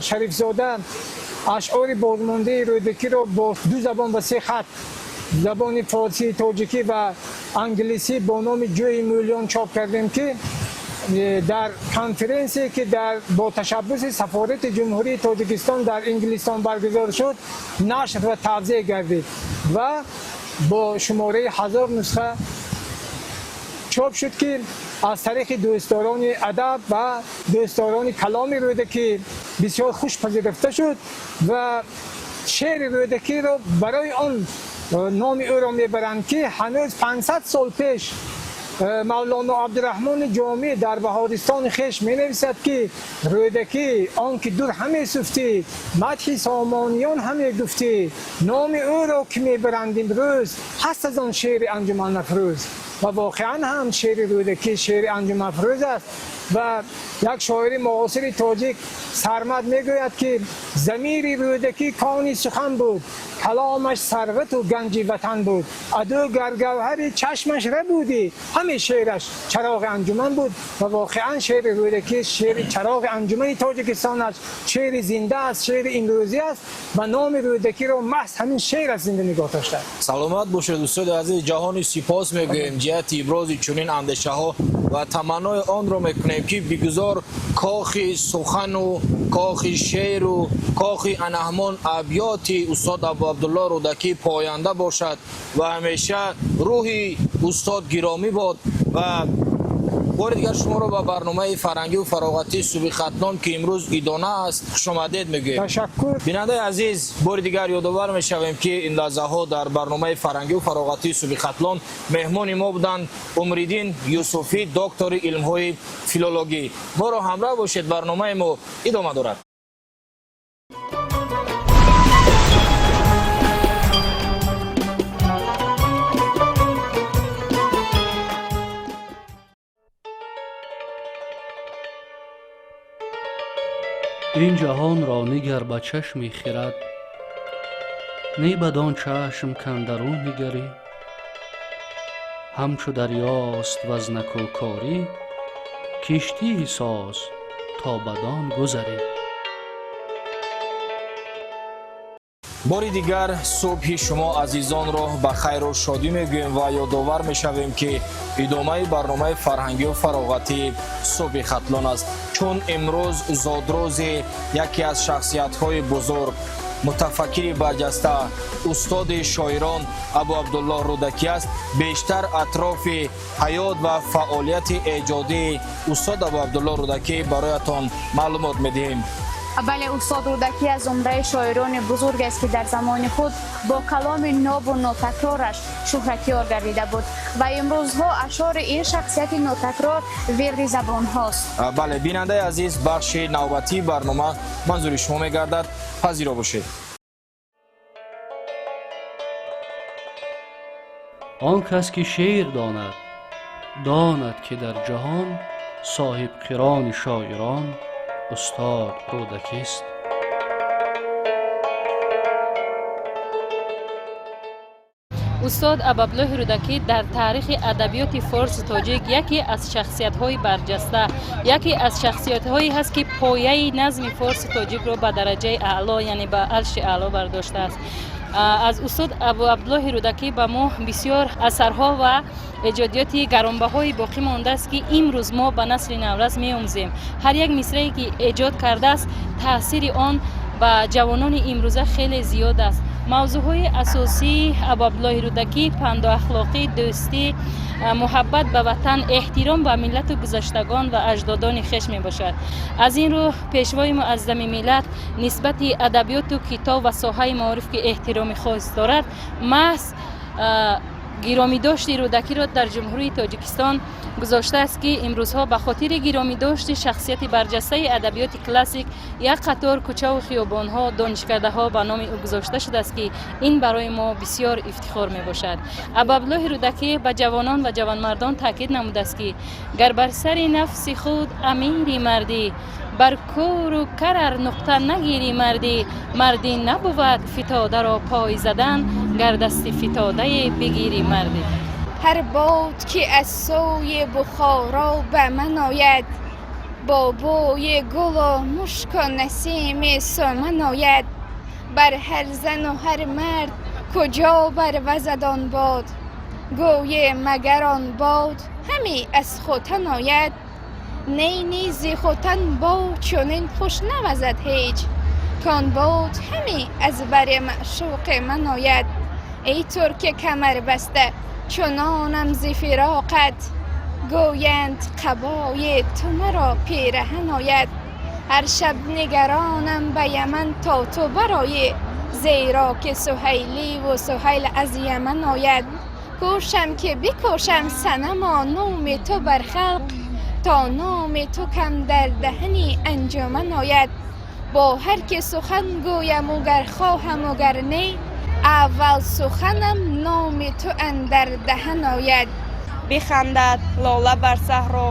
Шарифзода, ашъори бозмондаи Рӯдакиро бо ду забон ва се хат, забони форсӣ, тоҷикӣ ва англисӣ, бо номи «Ҷӯи мӯлиён» чоп кардем, ки дар конференсие, ки бо ташаббуси сафорати Ҷумҳурии Тоҷикистон дар Инглистон баргузор шуд, нашр ва тавзеъ гардид ва бо шумораи 1000 нусха чоп шуд, ки аз тариқи дӯстдорони адаб ва дӯстдорони каломи Рӯдакӣ бисёр хуш пазируфта шуд. Ва шеъри Рӯдакиро барои он номи ӯро мебаранд, ки ҳанӯз 500 сол пеш Мавлоно Абдураҳмони Ҷомӣ дар Баҳористони хеш менависад, ки Рӯдакӣ он ки дур ҳаме суфтӣ, мадҳи сомониён ҳаме гуфтӣ, номи ӯро ки мебаранд имрӯз, ҳаст аз он шеъри анҷуманафрӯз. Ва воқеан ҳам шеъри Рӯдакӣ шеъри анҷуманафрӯз аст. Ва як шоири муосири тоҷик Сармад мегӯяд, ки замири Рӯдакӣ кони сухан буд, каломаш сарвату ганҷи ватан буд, аду гар гавҳари чашмаш рабудӣ, ҳаме шеъраш чароғи анҷуман буд. Ва воқеан шеъри Рӯдакӣ шеъри чароғи анҷумани Тоҷикистон аст, шеъри зинда аст, шеъри имрӯзӣ аст ва номи Рӯдакиро маҳз ҳамин шеър аст зинда нигоҳ доштааст. Саломат бошед, устоди азиз. Ҷаҳони сипос мегӯем ҷиҳати ибрози чунин андешаҳо ва таманнои онро мекунем, ки бигузор кохи сухану кохи шеъру кохи анаҳмон абёти устод Абуабдулло Рӯдакӣ поянда бошад ва ҳамеша рӯҳи устод гиромӣ бод. Ва бори дигар шуморо ба барномаи фарҳангию фароғатии «Субҳи Хатлон», ки имрӯз идона аст, хушомадед мегӯем. Ташаккур. Бинандаи азиз, бори дигар ёдовар мешавем, ки ин лаҳзаҳо дар барномаи фарҳангию фароғатии «Субҳи Хатлон» меҳмони мо буданд Умриддин Юсуфӣ, доктори илмҳои филологӣ. Моро ҳамроҳ бошед, барномаи мо идома дорад. Ин ҷаҳонро нигар ба чашми хирад, не бадон чашм кандару нигарӣ. Ҳамчу дарёст ваз накӯкорӣ, киштии соз то бадон гузарӣ. Бори дигар субҳи шумо азизонро ба хайру шодӣ мегӯем ва ёдовар мешавем, ки идомаи барномаи фарҳангию фароғатӣ «Субҳи Хатлон» аст. Чун имрӯз зодрӯзи яке аз шахсиятҳои бузург, мутафаккири барҷаста, устоди шоирон Абу Абдуллоҳ Рӯдакӣ аст, бештар атрофи ҳаёт ва фаъолияти эҷодии устод Абу Абдуллоҳ Рӯдакӣ бароятон маълумот медиҳем. Бале, устод Рӯдакӣ аз зумраи шоирони бузург аст, ки дар замони худ бо каломи нобу нотакрораш шӯҳратёр гардида буд ва имрӯзҳо ашъори ин шахсияти нотакрор вирди забонҳост. Бале, бинандаи азиз, бахши навбатии барнома манзури шумо мегардад. Пазиро бошед. Он кас ки шеър донад, донад, ки дар ҷаҳон соҳибқирони шоирон устод Рӯдакист. Устод Абуабдуллоҳи Рӯдакӣ дар таърихи адабиёти форсу тоҷик яке аз шахсиятҳои барҷаста, яке аз шахсиятҳое ҳаст, ки пояи назми форсу тоҷикро ба дараҷаи аъло, яъне ба арши аъло бардоштааст. Аз устод Абуабдуллоҳи Рӯдакӣ ба мо бисёр асарҳо ва эҷодиёти гаронбаҳое боқӣ мондааст, ки имрӯз мо ба насли наврас меомӯзем. Ҳар як мисрае, ки эҷод кардааст, таъсири он ба ҷавонони имрӯза хеле зиёд аст. Мавзӯъҳои асосии Абуабдуллоҳи Рӯдакӣ панду ахлоқӣ, дӯстӣ, муҳаббат ба ватан, эҳтиром ба миллату гузаштагон ва аҷдодони хеш мебошад. Аз ин рӯ пешвои муаззами миллат нисбати адабиёту китоб ва соҳаи маориф, ки эҳтироми хос дорад, маҳз гиромидошти Рӯдакиро дар Ҷумҳурии Тоҷикистон гузоштааст, ки имрӯзҳо ба хотири гиромидошти шахсияти барҷастаи адабиёти классик як қатор кӯчаву хиёбонҳо, донишкадаҳо ба номи ӯ гузошта шудааст, ки ин барои мо бисёр ифтихор мебошад. Абуабдуллоҳи Рӯдакӣ ба ҷавонон ва ҷавонмардон таъкид намудааст, ки гар бар сари нафси худ амири мардӣ, бар кӯру карар нуқта нагири мардӣ, мардӣ набувад фитодаро пой задан, гар дасти фитодае бигири мардӣ. Ҳар бод ки аз сӯи Бухоро ба ман ояд, бо бӯи гулу мушку насими суман ояд. Бар ҳар зану ҳар мард куҷо барвазад он бод, гӯе магар он бод ҳаме аз Хотан ояд. Ней низи Хотан бод чунин хуш навазад ҳеҷ, кон бод ҳаме аз бари маъшуқи ман ояд. Эй турки камарбаста, чунонам зи фироқат, гӯянд қабои ту маро пираҳан ояд. Ҳар шаб нигаронам ба Яман то ту бароӣ, зеро ки Суҳайливу Суҳайл аз Яман ояд. Кӯшам ки бикӯшам санамо номи ту бар халқ, то номи ту кам дар даҳани анҷуман ояд. Бо ҳар ки сухан гӯяму гар хоҳаму гар не, аввал суханам номи ту андар даҳан ояд. Бихандад лола бар саҳро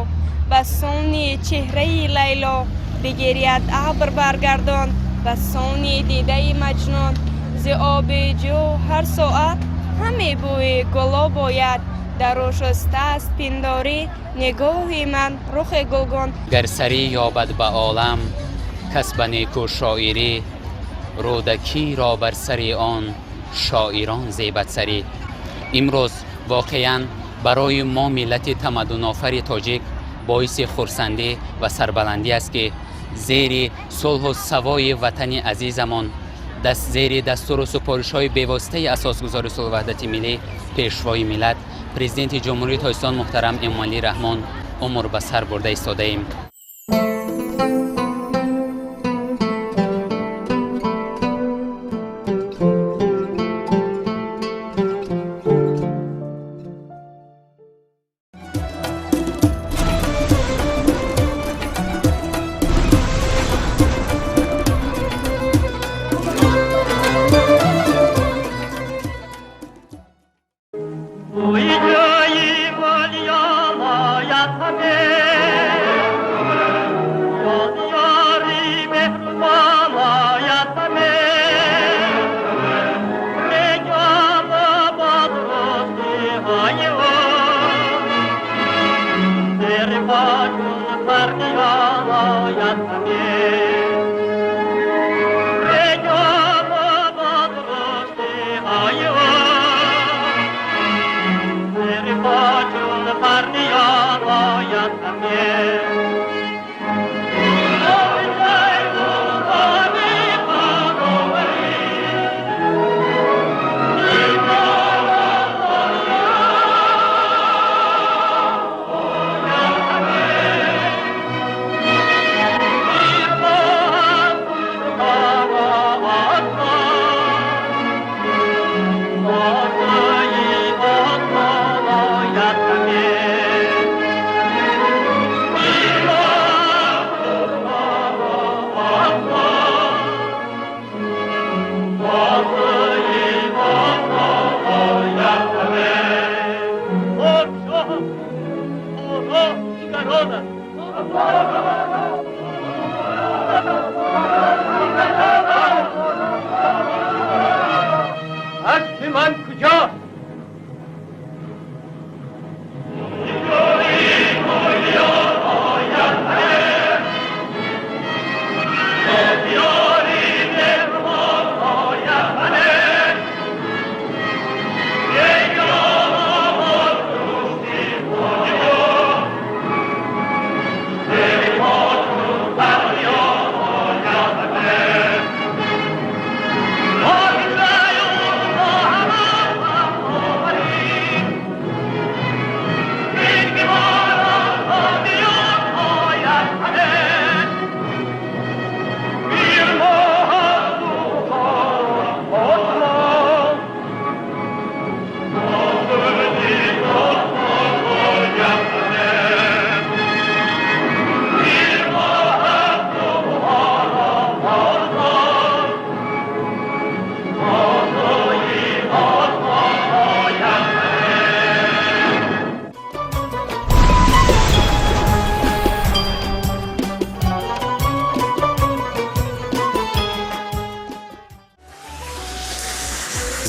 ба сони чеҳраи Лайло, бигиряд абр баргардон ба сони дидаи Маҷнун. Зи оби ҷӯ ҳар соат ҳаме бӯи гулоб ояд, дар ошустааст пиндорӣ нигоҳи ман рухи гулгун. Гар сарӣ ёбад ба олам кас ба неку шоирӣ, Рӯдакиро бар сари он шоирон зебад сарӣ. Имрӯз воқеан барои мо миллати тамаддунофари тоҷик боиси хурсандӣ ва сарбаландӣ аст, ки зери сулҳу савои ватани азизамон, зери дастуру супоришҳои бевоситаи асосгузори сулҳу ваҳдати миллӣ, пешвои миллат, президенти Ҷумҳурии Тоҷикистон муҳтарам Эмомалӣ Раҳмон умр ба сар бурда истодаем.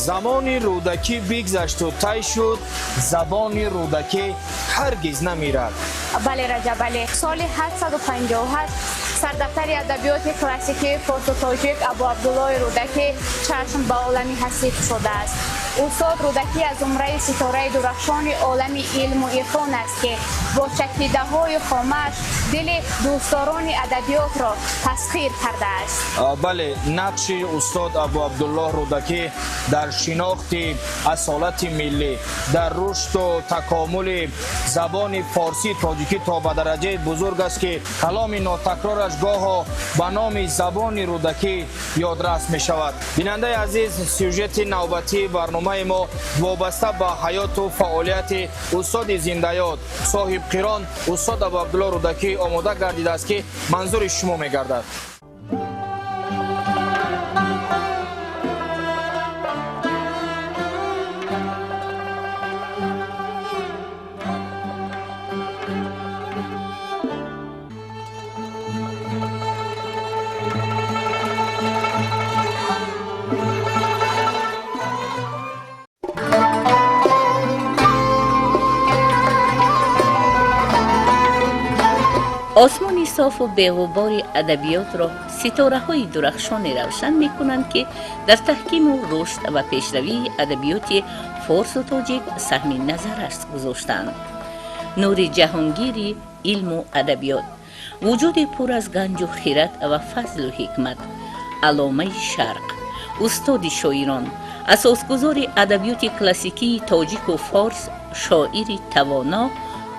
Замони Рӯдакӣ бигзашту тай шуд, забони Рӯдакӣ ҳаргиз намирад. Бале, Раҷабалӣ, соли 858 сардафтари адабиёти классикии форсу тоҷик Абу Абдуллои Рӯдакӣ чашм ба олами ҳастӣ кушодааст. Устод Рӯдакӣ аз зумраи ситораи дурахшони олами илму ирфон аст, ки бо чакидаҳои хомаш дили дӯстдорони адабиётро тасхир кардааст. Бале, нақши устод Абу Абдуллоҳ Рӯдакӣ дар шинохти асолати миллӣ, дар рушду такомули забони форсии тоҷикӣ то ба дараҷаи бузург аст, ки каломи нотакрораш гоҳо ба номи забони Рӯдакӣ ёдрас мешавад. Бинандаи азиз, сюжети навбатии барномаи мо вобаста ба ҳаёту фаъолияти устоди зиндаёд, соҳибқирон устод Абу Абдуллоҳ Рӯдакӣ омода гардидааст, ки манзури шумо мегардад. Осмони софу беғубори адабиётро ситораҳои дурахшоне равшан мекунанд, ки дар таҳкиму рушд ва пешравии адабиёти форсу тоҷик саҳми назаррас гузоштаанд. Нури ҷаҳонгири илму адабиёт, вуҷуди пур аз ганҷу хират ва фазлу ҳикмат, алломаи шарқ, устоди шоирон, асосгузори адабиёти классикии тоҷику форс, шоири тавоно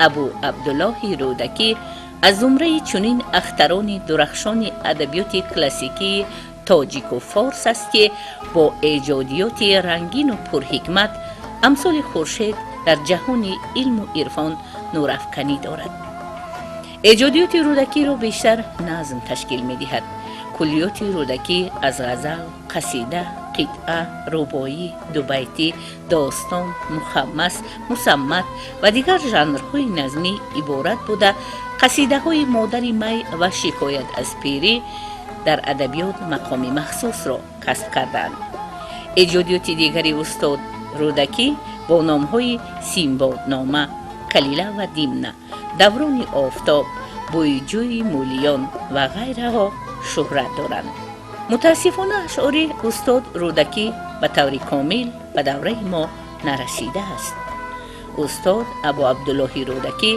Абу Абдуллоҳи Рӯдакӣ аз зумраи чунин ахтарони дурахшони адабиёти классикии тоҷику форс аст, ки бо эҷодиёти рангину пурҳикмат амсоли хуршед дар ҷаҳони илму ирфон нурафканӣ дорад. Эҷодиёти Рӯдакиро бештар назм ташкил медиҳад. Куллиёти Рӯдакӣ аз ғазал, қасида, қитъа, рубоӣ, дубайтӣ, достон, мухаммас, мусаммат ва дигар жанрҳои назмӣ иборат буда, қасидаҳои Модари май ва Шикоят аз пирӣ дар адабиёт мақоми махсусро касб кардаанд. Эҷодиёти дигари устод Рӯдакӣ бо номҳои Симбоднома, Калила ва Димна, Даврони офтоб, Бӯйҷӯи мӯлиён ва ғайраҳо шӯҳрат доранд. Мутаассифона, ашъори устод Рӯдакӣ ба таври комил ба давраи мо нарасидааст. Устод Абу Абдуллоҳи Рӯдакӣ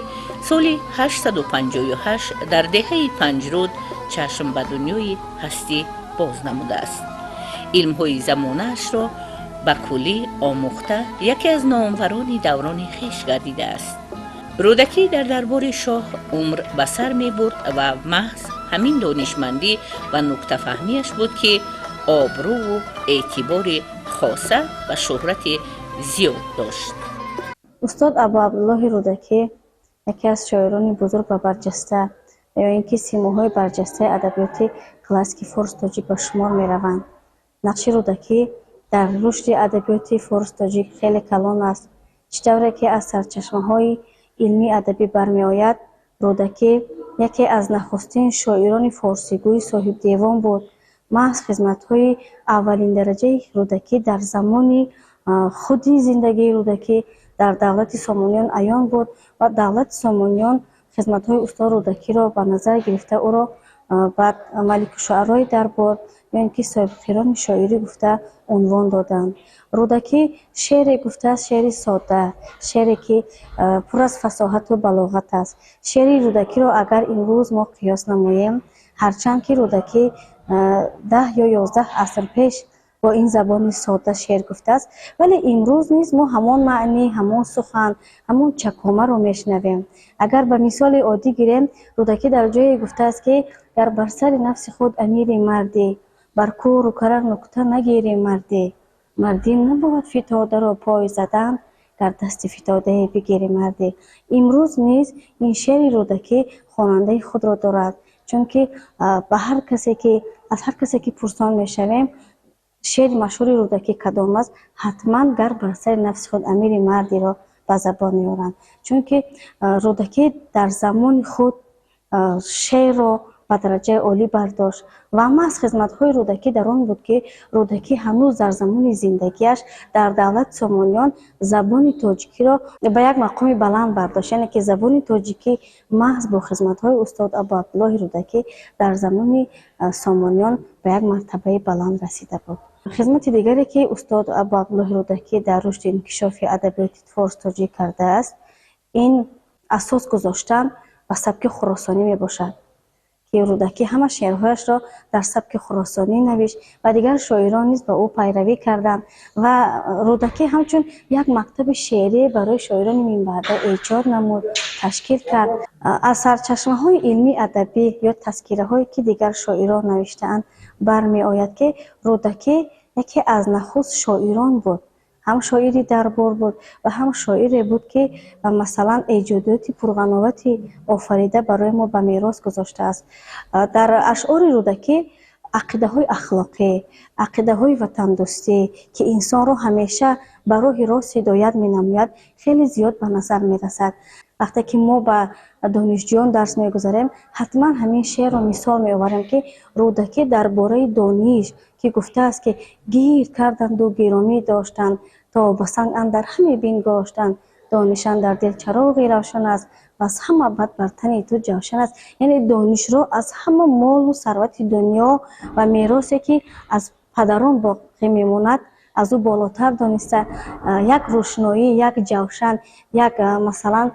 соли 858 дар деҳаи Панҷруд чашм ба дунёи ҳастӣ боз намудааст. Илмҳои замонаашро ба куллӣ омӯхта, яке аз номварони даврони хеш гардидааст. Рӯдакӣ дар дарбори шоҳ умр ба сар мебурд ва маҳз ҳамин донишмандӣ ва нуктафаҳмиаш буд, ки обрӯву эътибори хоса ва шӯҳрати зиёд дошт. Устод Абу Абдуллоҳи Рӯдакӣ яке аз шоирони бузург ва барҷаста ё ин ки симоҳои барҷастаи адабиёти классики форс тоҷик ба шумор мераванд. Нақши Рӯдакӣ дар рушди адабиёти форс тоҷик хеле калон аст. Чӣ тавре ки аз сарчашмаҳои илмии адабӣ бармеояд, Рӯдакӣ яке аз нахустин шоирони форсигӯи соҳибдевон буд. Маҳз хизматҳои аввалиндараҷаи Рӯдакӣ дар замони худи зиндагии Рӯдакӣ дар давлати Сомониён аён буд ва давлати Сомониён хизматҳои устод Рӯдакиро ба назар гирифта, ӯро баъд маликушуарои дарбор ё ин ки соҳибқирони шоирӣ гуфта унвон доданд. Рӯдакӣ шеъре гуфтааст, шеъри содда, шеъре ки пур аз фасоҳату балоғат аст. Шеъри Рӯдакиро агар имрӯз мо қиёс намоем, ҳарчанд ки Рӯдакӣ 10 ё 11 аср пеш бо ин забони содда шеър гуфтааст, вале имрӯз низ мо ҳамон маънӣ, ҳамон сухан, ҳамон чакомаро мешунавем. Агар ба мисоли оддӣ гирем, Рӯдакӣ дар ҷое гуфтааст, ки гар бар сари нафси худ амири мардӣ, бар кӯру карар нукта нагирӣ мардӣ, мардӣ набовад фитодаро пой задан, гар дасти фитодае бигирӣ мардӣ. Имрӯз низ ин шеъри Рӯдакӣ хонандаи худро дорад, чунки ба ҳар касе ки аз ҳар касе ки пурсон мешавем, шеъри машҳури Рӯдакӣ кадом аст, ҳатман гар бар сари нафси худ амири мардиро ба забон меоранд, чунки Рӯдакӣ дар замони худ шеърро Ба дараҷаи олӣ бардошт ва маҳз хизматҳои Рӯдакӣ дар он буд, ки Рӯдакӣ ҳанӯз дар замони зиндагиаш дар давлати Сомониён забони тоҷикиро ба як мақоми баланд бардошт, яъне ки забони тоҷикӣ маҳз бо хизматҳои устод Абу Абдуллоҳи Рӯдакӣ дар замони Сомониён ба як мартабаи баланд расида буд. Хизмати дигаре, ки устод Абу Абдуллоҳи Рӯдакӣ дар рушди инкишофи адабиёти форс тоҷик кардааст, ин асос гузоштан ба сабки хуросонӣ мебошад, ки Рӯдакӣ ҳама шеърҳояшро дар сабки хуросонӣ навишт ва дигар шоирон низ ба ӯ пайравӣ карданд ва Рӯдакӣ ҳамчун як мактаби шеърӣ барои шоирони минбаъда эҷод намуд, ташкил кард. Аз сарчашмаҳои илмии адабӣ ё тазкираҳое, ки дигар шоирон навиштаанд, бармеояд, ки Рӯдакӣ яке аз нахуст шоирон буд, ҳам шоири дарбор буд ва ҳам шоире буд, ки масалан эҷодиёти пурғановати офарида барои мо ба мерос гузоштааст. Дар ашъори Рӯдакӣ ақидаҳои ахлоқӣ, ақидаҳои ватандӯстӣ, ки инсонро ҳамеша ба роҳи рост ҳидоят менамояд, хеле зиёд ба назар мерасад. Вақте ки мо ба донишҷӯён дарс мегузарем, ҳатман ҳамин шеърро мисол меоварем, ки Рӯдакӣ дар бораи дониш ки гуфтааст, ки гирд карданду гиромӣ доштанд, то ба санг андар ҳаме бингоштанд, дониш андар дил чароғи равшан аст ва аз ҳама бад бар тани ту ҷавшан аст. Яъне донишро аз ҳама молу сарвати дунё ва меросе, ки аз падарон боқӣ мемонад, аз ӯ болотар дониста, як рӯшноӣ, як ҷавшан, як масалан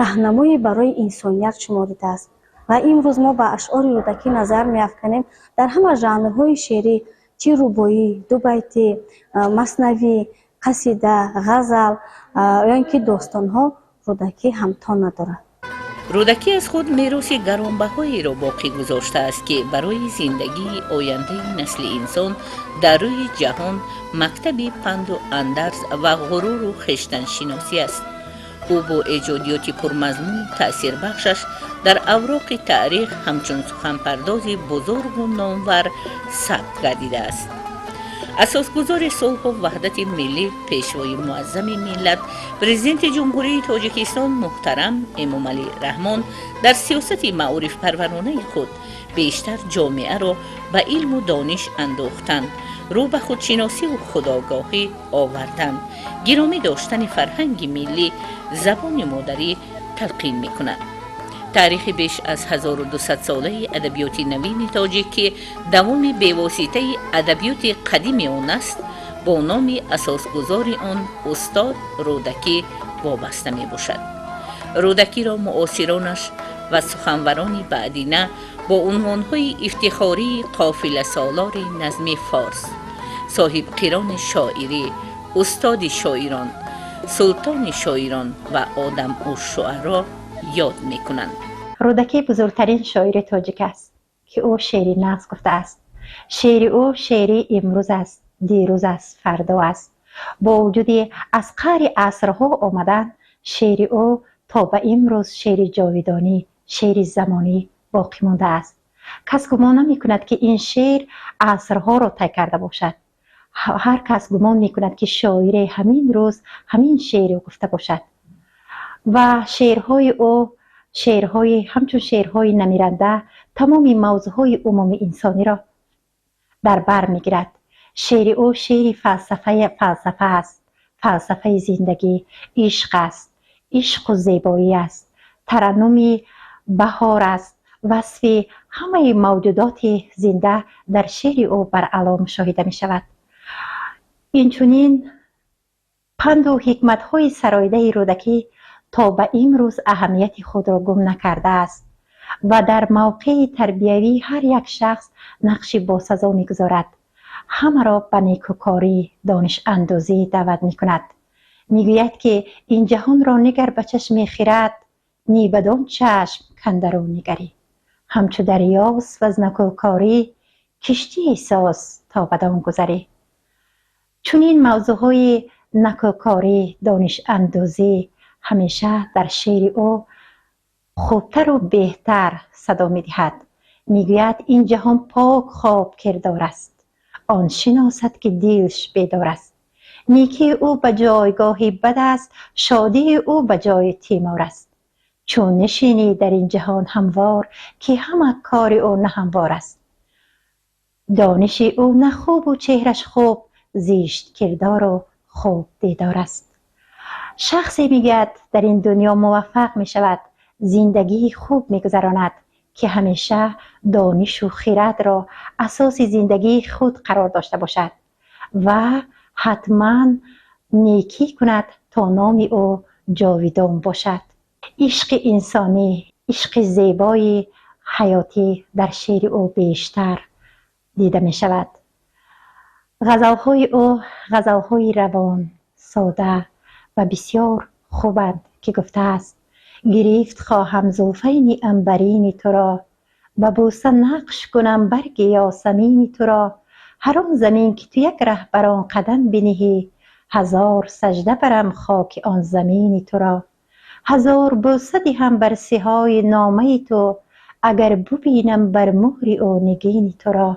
раҳнамое барои инсоният шуморидааст. Ва имрӯз мо ба ашъори Рӯдакӣ назар меафканем, дар ҳама жанрҳои шеърӣ, чӣ рубоӣ, дубайтӣ, маснавӣ, қасида, ғазал ё ин ки достонҳо, Рӯдакӣ ҳамто надорад. Рӯдакӣ аз худ мероси гаронбаҳоеро боқӣ гузоштааст, ки барои зиндагии ояндаи насли инсон дар рӯи ҷаҳон мактаби панду андарз ва ғуруру хештаншиносӣ аст. Ӯ бо эҷодиёти пурмазмуну таъсирбахшаш дар авроқи таърих ҳамчун суханпардози бузургу номвар сабт гардидааст. Асосгузори сулҳу ваҳдати миллӣ, Пешвои муаззами миллат, Президенти Ҷумҳурии Тоҷикистон муҳтарам Эмомалӣ Раҳмон дар сиёсати маорифпарваронаи худ бештар ҷомеаро ба илму дониш андохтан, рӯ ба худшиносиву худогоҳӣ овардан, гиромӣ доштани фарҳанги миллӣ, забони модарӣ талқин мекунад. Таърихи беш аз 1200-солаи адабиёти навини тоҷик, ки давоми бевоситаи адабиёти қадими он аст, бо номи асосгузори он устод Рӯдакӣ вобаста мебошад. Рӯдакиро муосиронаш ва суханварони баъдина бо унвонҳои ифтихории қофиласолори назми форс, соҳибқирони шоирӣ, устоди шоирон, султони шоирон ва одамушшуаро ёд мекунанд. Рӯдакӣ бузургтарин шоири тоҷик аст, ки ӯ шеъри нағз гуфтааст. Шеъри ӯ шеъри имрӯз аст, дирӯз аст, фардо аст. Бо вуҷуди аз қаъри асрҳо омадан, шеъри ӯ то ба имрӯз шеъри ҷовидонӣ, шеъри замонӣ боқӣ мондааст. Кас гумон намекунад, ки ин шеър асрҳоро тай карда бошад. Ҳар кас гумон мекунад, ки шоире ҳамин рӯз ҳамин шеърро гуфта бошад. Ва шеърҳои ӯ шеърҳои ҳамчун шеърҳои намиранда тамоми мавзӯъҳои умумии инсониро дар бар мегирад. Шеъри ӯ шеъри фалсафа аст, фалсафаи зиндагӣ, ишқ аст, ишқу зебоӣ аст, тараннуми баҳор аст. Васфи ҳамаи мавҷудоти зинда дар шеъри ӯ баръало мушоҳида мешавад. Инчунин панду ҳикматҳои сароидаи Рӯдакӣ то ба имрӯз аҳамияти худро гум накардааст ва дар мавқеи тарбиявии ҳар як шахс нақши босазо мегузорад. Ҳамаро ба некӯкорӣ, донишандозӣ даъват мекунад. Мегӯяд, ки ин ҷаҳонро нигар ба чашми хирад, нӣ бадон чашм кандару нигарӣ. Ҳамчу дарёст ваз некӯкорӣ, киштие соз то бадон гузарӣ. Чунин мавзӯъҳои некӯкорӣ, донишандозӣ ҳамеша дар шеъри ӯ хубтару беҳтар садо медиҳад. Мегӯяд, ин ҷаҳон пок хоб кирдор аст, он шиносад, ки дилш бедор аст. Некии ӯ ба ҷойгоҳи бад аст, шодии ӯ ба ҷои тимор аст. Чун нишинӣ дар ин ҷаҳон ҳамвор, ки ҳама кори ӯ на ҳамвор аст. Дониши ӯ на хубу чеҳраш хуб, зишт кирдору хуб дидор аст. Шахсе мегӯяд дар ин дунё муваффақ мешавад, зиндагии хуб мегузаронад, ки ҳамеша донишу хирадро асоси зиндагии худ қарор дошта бошад ва ҳатман некӣ кунад то номи ӯ ҷовидон бошад. Ишқи инсонӣ, ишқи зебои ҳаётӣ дар шеъри ӯ бештар дида мешавад. Ғазалҳои ӯ ғазалҳои равон, сода ва бисёр хубанд, ки гуфтааст: гирифт хоҳам зулфайни анбарини туро, ба бӯса нақш кунам барги ёсамини туро, ҳар он замин ки ту як раҳ бар он қадам биниҳӣ, ҳазор сажда барам хоки он замини туро, ҳазор бӯса диҳам бар сиҳои номаи ту, агар бубинам бар муҳри ӯ нигини туро.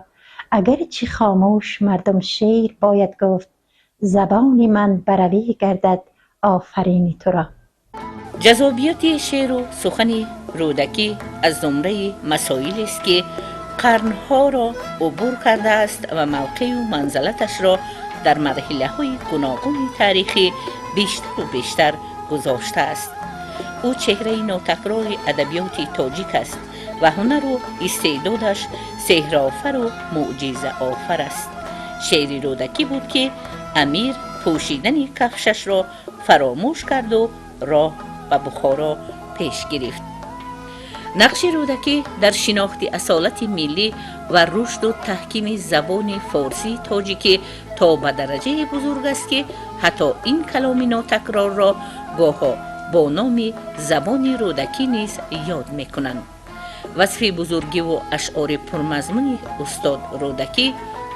Агарчи хомӯш мардум шеър бояд гуфт, забони ман баравӣ гардад офарини туро. Ҷаззобияти шеъру сухани Рӯдакӣ аз зумраи масоилест, ки қарнҳоро убур кардааст ва мавқеу манзалаташро дар марҳилаҳои гуногуни таърихӣ бештару бештар гузоштааст. Ӯ чеҳраи нотакрори адабиёти тоҷик аст ва ҳунару истеъдодаш сеҳрофару мӯъҷизаофар аст. Шеъри Рӯдакӣ буд, ки амир пӯшидани кафшашро фаромӯш карду роҳ ба Бухоро пеш гирифт. Нақши Рӯдакӣ дар шинохти асолати миллӣ ва рушду таҳкими забони форсии тоҷикӣ то ба дараҷаи бузург аст, ки ҳатто ин каломи нотакрорро гоҳо бо номи забони Рӯдакӣ низ ёд мекунанд. Васфи бузургиву ашъори пурмазмуни устод Рӯдакӣ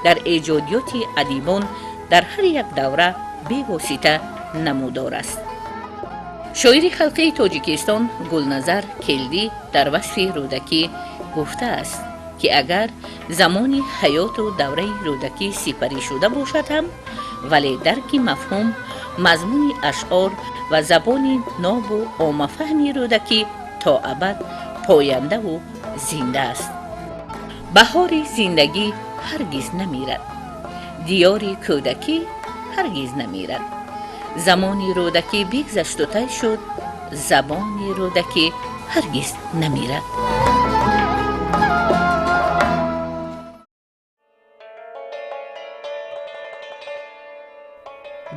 дар эҷодиёти адибон дар ҳар як давра бевосита намудор аст. Шоири халқии Тоҷикистон Гулназар Келдӣ дар васфи Рӯдакӣ гуфтааст, ки агар замони ҳаёту давраи Рӯдакӣ сипарӣ шуда бошад ҳам, вале дарки мафҳум, мазмуни ашъор ва забони нобу оммафаҳми Рӯдакӣ то абад пояндаву зинда аст. Баҳори зиндагӣ ҳаргиз намирад, диёри кӯдакӣ ҳаргиз намирад. Замони Рӯдакӣ бигзашту тай шуд, забони Рӯдакӣ ҳаргиз намирад.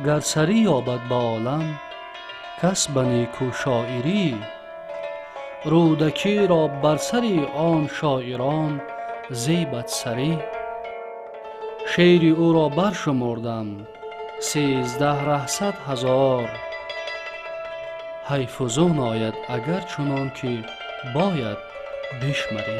Гар сарӣ ёбад ба олам кас ба неку шоирӣ, Рӯдакиро бар сари он шоирон зебад сарӣ. Шеъри ӯро баршумурдам 13 раҳсад ҳазор, ҳайфузун ояд агар чунон ки бояд бишмарӣ.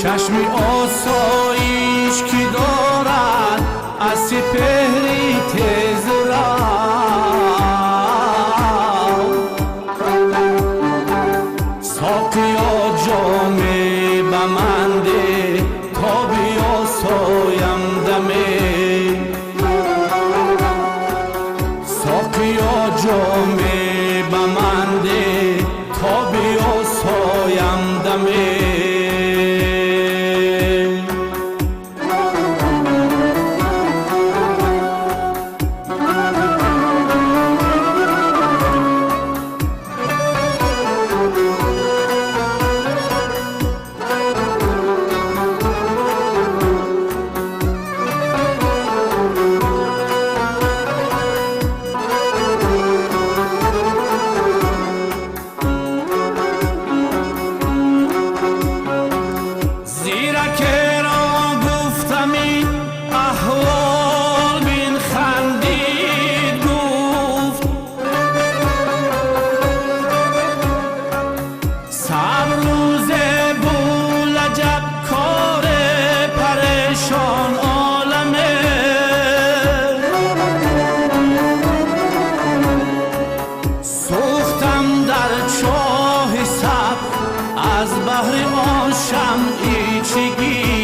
Чашми осоиш ки дорад. Аҳвол бин, хандид, гуфт: сабр рӯзе булаҷаб кор парешон оламе. Сӯхтам дар чоҳи сабр аз баҳри он шамъи чигил.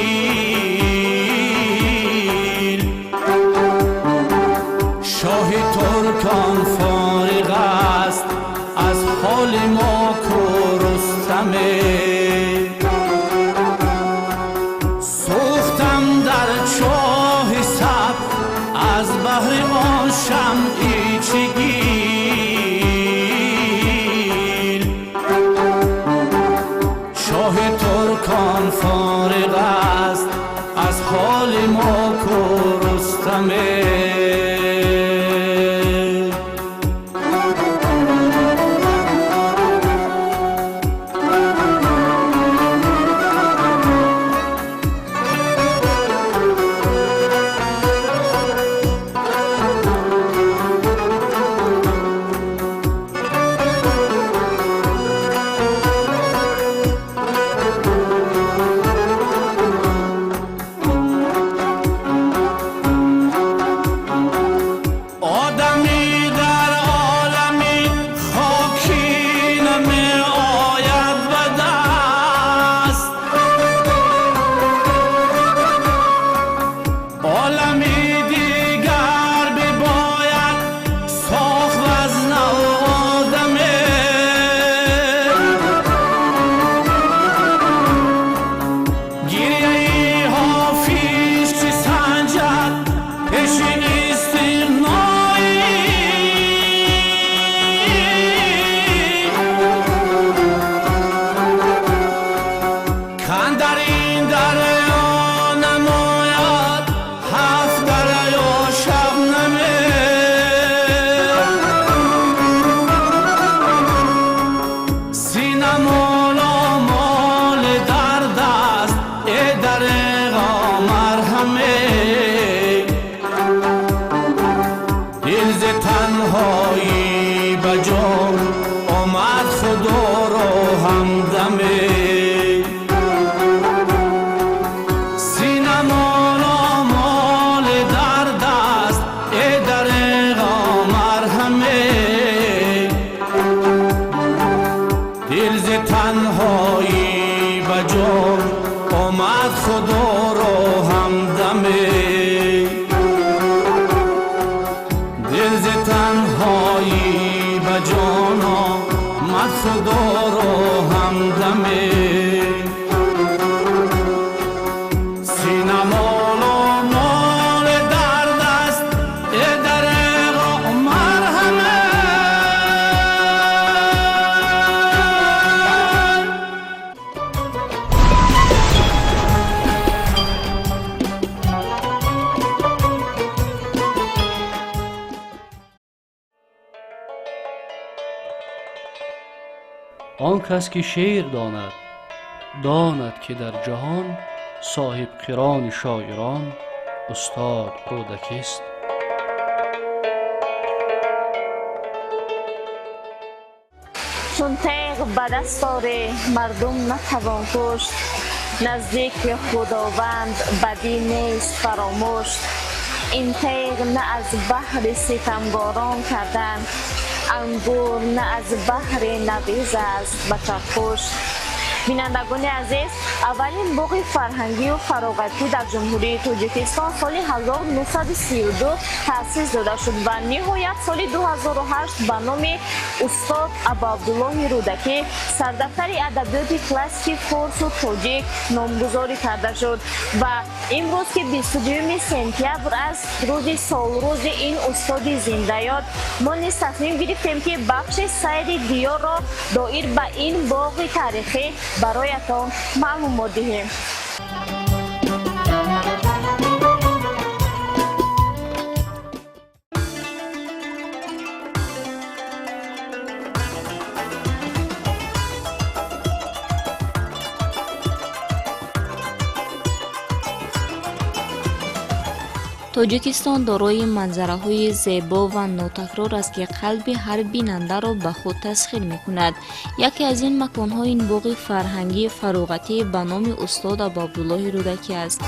Шоҳи туркон фориғ аст аз ҳоли мо, ку Рустаме. Сӯхтам дар чоҳи сабр аз баҳри он шамъи чигил. Шоҳи туркон фориғ аст аз ҳоли мо, ку Рустаме. Одамӣ дар олами хокӣ намеояд ба даст, олами дигар бибояд сохт аз нав одаме. Гиряи ҳофиз чӣ санҷад пеши истиғноӣ, кан дар ин дарё намояд ҳафт дарё шабнаме. Синамоло моли дард аст, э дареғо марҳаме. Дил зи танҳоӣ ба ҷон омад, худоро ҳамдаме. Синамоло моли дард аст, э дареғо марҳаме. Дил зи танҳоӣ ба ҷон омад, худоро ҳамдаме. Дил зи танҳоӣ ба ҷон омад, худоро ҳамдаме. Синамоло моли дард аст, э дареғо марҳаме. Он кас ки шеър донад, донад ки дар ҷаҳон соҳибқирони шоирон устод Рӯдакист. Чун теғ ба даст орӣ, мардум натавон кушт. Наздики Худованд бадӣ нест фаромӯш. Ин теғ на аз баҳри ситамгорон кардан, ангур на аз баҳри набиз аст ба чархпӯш. Бинандагони азиз, аввалин боғи фарҳангию фароғатӣ дар Ҷумҳурии Тоҷикистон соли 1932 таъсис дода шуд ва ниҳоят соли 2008 ба номи устод Абуабдуллоҳи Рӯдакӣ, сардафтари адабиёти классики форсу тоҷик, номгузорӣ карда шуд. Ва имрӯз, ки 22 сентябр аст, рӯзи солрӯзи ин устоди зиндаёд, мо низ тасмим гирифтем, ки бахши сайри диёрро доир ба ин боғи таърихӣ бароятон маълумот диҳем. Тоҷикистон дорои манзараҳои зебо ва нотакрор аст, ки қалби ҳар бинандаро ба худ тасхир мекунад. Яке аз ин маконҳо ин боғи фарҳангии фароғатӣ ба номи устод Абуабдуллоҳи Рӯдакӣ аст.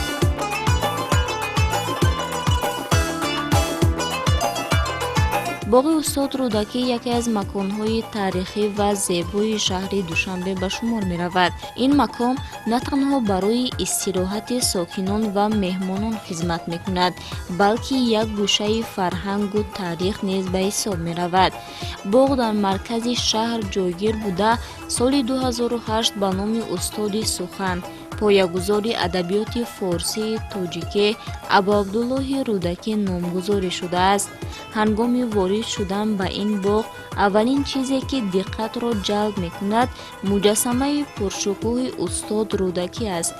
Боғи устод Рӯдакӣ яке аз маконҳои таърихӣ ва зебои шаҳри Душанбе ба шумор меравад. Ин макон на танҳо барои истироҳати сокинон ва меҳмонон хизмат мекунад, балки як гӯшаи фарҳангу таърих низ ба ҳисоб меравад. Боғ дар маркази шаҳр ҷойгир буда, соли 2008 ба номи устоди сухан, поягузори адабиёти форсии тоҷикӣ Абуабдуллоҳи Рӯдакӣ номгузорӣ шудааст. Ҳангоми ворид шудан ба ин боғ аввалин чизе, ки диққатро ҷалб мекунад, муҷассамаи пуршукӯҳи устод Рӯдакӣ аст.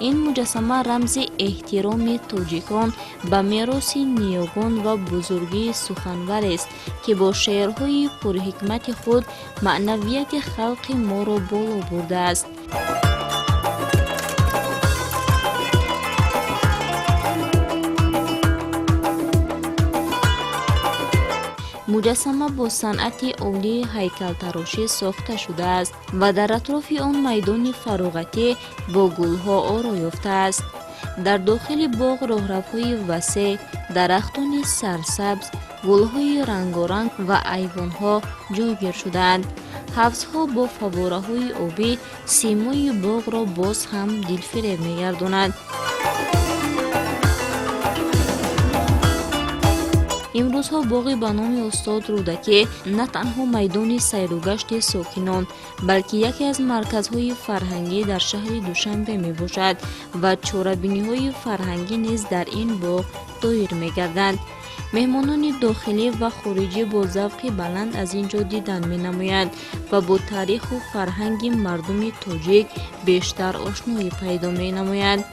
Ин муҷассама рамзи эҳтироми тоҷикон ба мероси ниёгон ва бузургии суханварест, ки бо шеърҳои пурҳикмати худ маънавияти халқи моро боло бурдааст. Муҷассама бо санъати олии ҳайкалтарошӣ сохта шудааст ва дар атрофи он майдони фароғатӣ бо гулҳо оро ёфтааст. Дар дохили боғ роҳравҳои васеъ, дарахтони сарсабз, гулҳои рангоранг ва айвонҳо ҷойгир шудаанд. Ҳавзҳо бо фаввораҳои обӣ симои боғро боз ҳам дилфиреб мегардонанд. Имрӯзҳо боғи ба номи устод Рӯдакӣ на танҳо майдони сайругашти сокинон, балки яке аз марказҳои фарҳангӣ дар шаҳри Душанбе мебошад ва чорабиниҳои фарҳангӣ низ дар ин боғ доир мегарданд. Меҳмонони дохилӣ ва хориҷӣ бо завқи баланд аз ин ҷо дидан менамоянд ва бо таъриху фарҳанги мардуми тоҷик бештар ошноӣ пайдо менамоянд.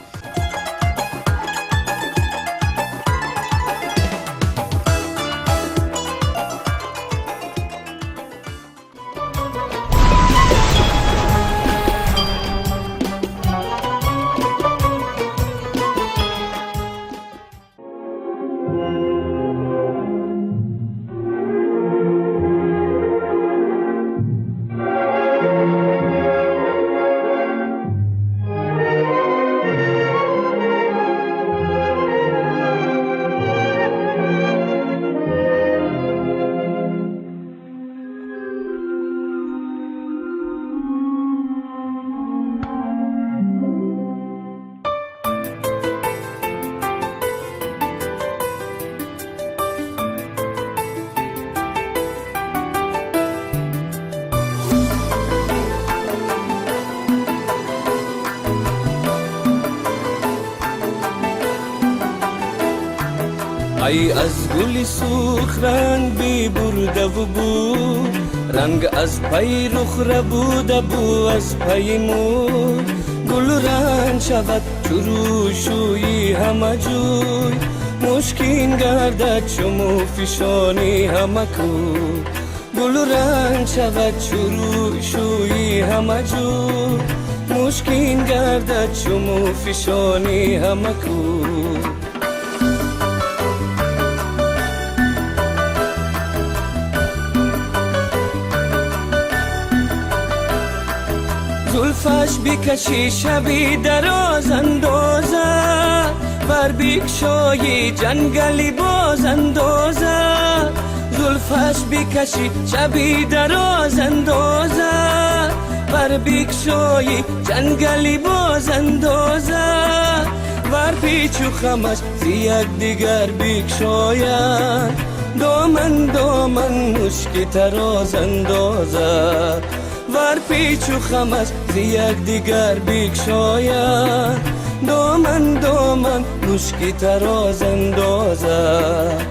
Ай аз гули сурх ранг бибурда бу, ранг аз пай рух рабуда бу, аз пай мӯ гул ранг шавад чу рӯшӯи ҳама ҷӯй, мушкин гардад чу мӯфишони ҳама кӯ. Гул ранг шавад чу рӯшӯи ҳама ҷӯй, мушкин гардад чу мӯфишони ҳама кӯ. Зулфаш бикаши шаби дароз андозад, бар бикшои ҷангали боз андозад. Зулфаш бикаши шаби дароз андозад, бар бикшои ҷангали боз андозад. Бар печу хамаш зи якдигар бикшояд, доман доман мушки тароз андозад. Вар печу хамаш зи якдигар бикшояд, доман доман мушки тароз андозад.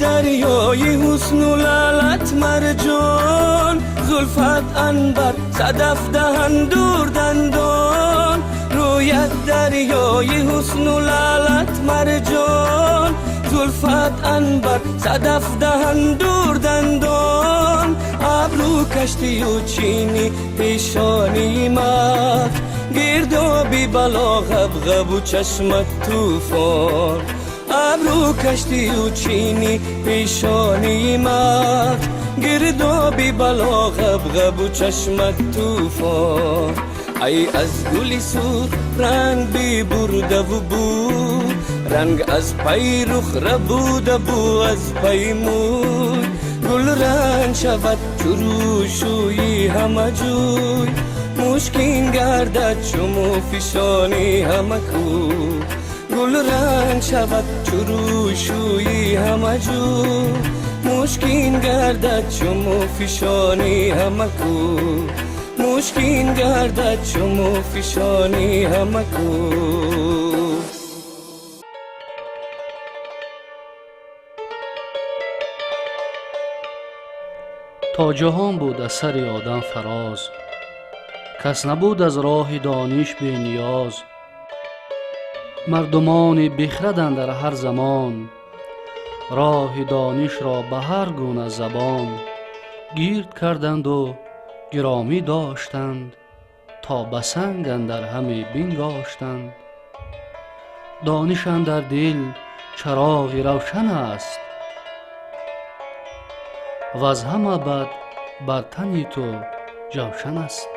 Дарёи ҳусну лалат марҷон, зулфат анбар садаф даҳан дур дандон. Рӯят дарёи ҳусну лаълат марҷон, зулфат анбар садаф даҳан дур дандон, абрӯ каштию чини пешонии мах, гирдоби бало ғабғабу чашмат тӯфон, абрӯ каштию чини пешонии мах, гирдоби бало ғабғабу чашмат тӯфон. Ай аз гули сурх ранг бибурдаву бу, ранг аз пайи рух рабуда бу аз пайи мӯй, гулранг шавад чу рӯшӯи ҳама ҷӯй, мушкин гардад чу муфишони ҳама кӯй, гулранг шавад чу рӯшӯи ҳама ҷӯй, мушкин гардад чу муфишони ҳама кӯй, мушкин гардад чу муфишони ҳама кӯй. То ҷаҳон буд аз сари одам фароз, кас набуд аз роҳи дониш бениёз. Мардумони бихраданд дар ҳар замон, роҳи донишро ба ҳар гуна забон гирд карданду гиромӣ доштанд, то ба санг андар ҳаме бингоштанд. Дониш андар дил чароғи равшан аст, ваз ҳама бад бар тани ту ҷавшан аст.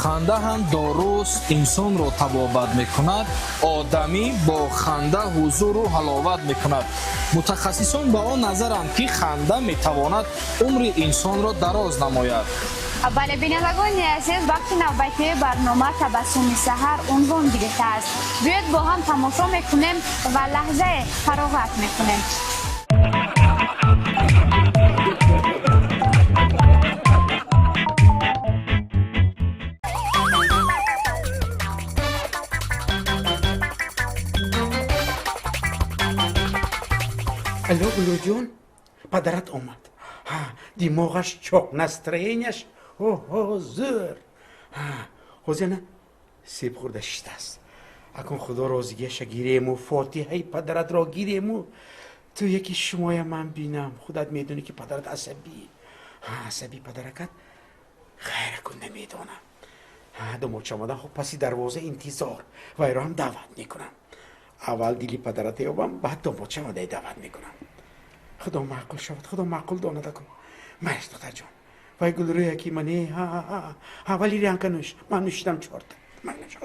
Ханда ҳам доруст, инсонро табобат мекунад, одамӣ бо ханда ҳузуру ҳаловат мекунад. Мутахассисон ба он назаранд, ки ханда метавонад умри инсонро дароз намояд. Бале, бинандагони азиз, вақти навбатии барнома Табассуми саҳар унвон гирифтааст. Биёед бо ҳам тамошо мекунем ва лаҳзае фароғат мекунем. Алло, Гулруҷон, падарат омад. Димоғаш чоқ, настроенияш оҳо зӯр. Ҳозир ана себ хӯрда шиштааст. Акун худо розигиаша гирему, фотиҳаи падаратро гирему, ту яки шумоя ман бинам. Худат медонӣ, ки падарат асабӣ. Асабӣ падаракат хайр акун намедонам. Домодча омадан, хуб паси дарвоза интизор. Вайро ҳам даъват мекунам. Аввал дили падарат ёбам, баъд домодча омадаи даъват мекунам. Худо маъқул шавад, худо маъқул донад акун. Майш, духтарҷон. Вай гулрӯя ки мане, ҳа, валерианка нӯш. Ман нӯшидам чорта. Майнаш.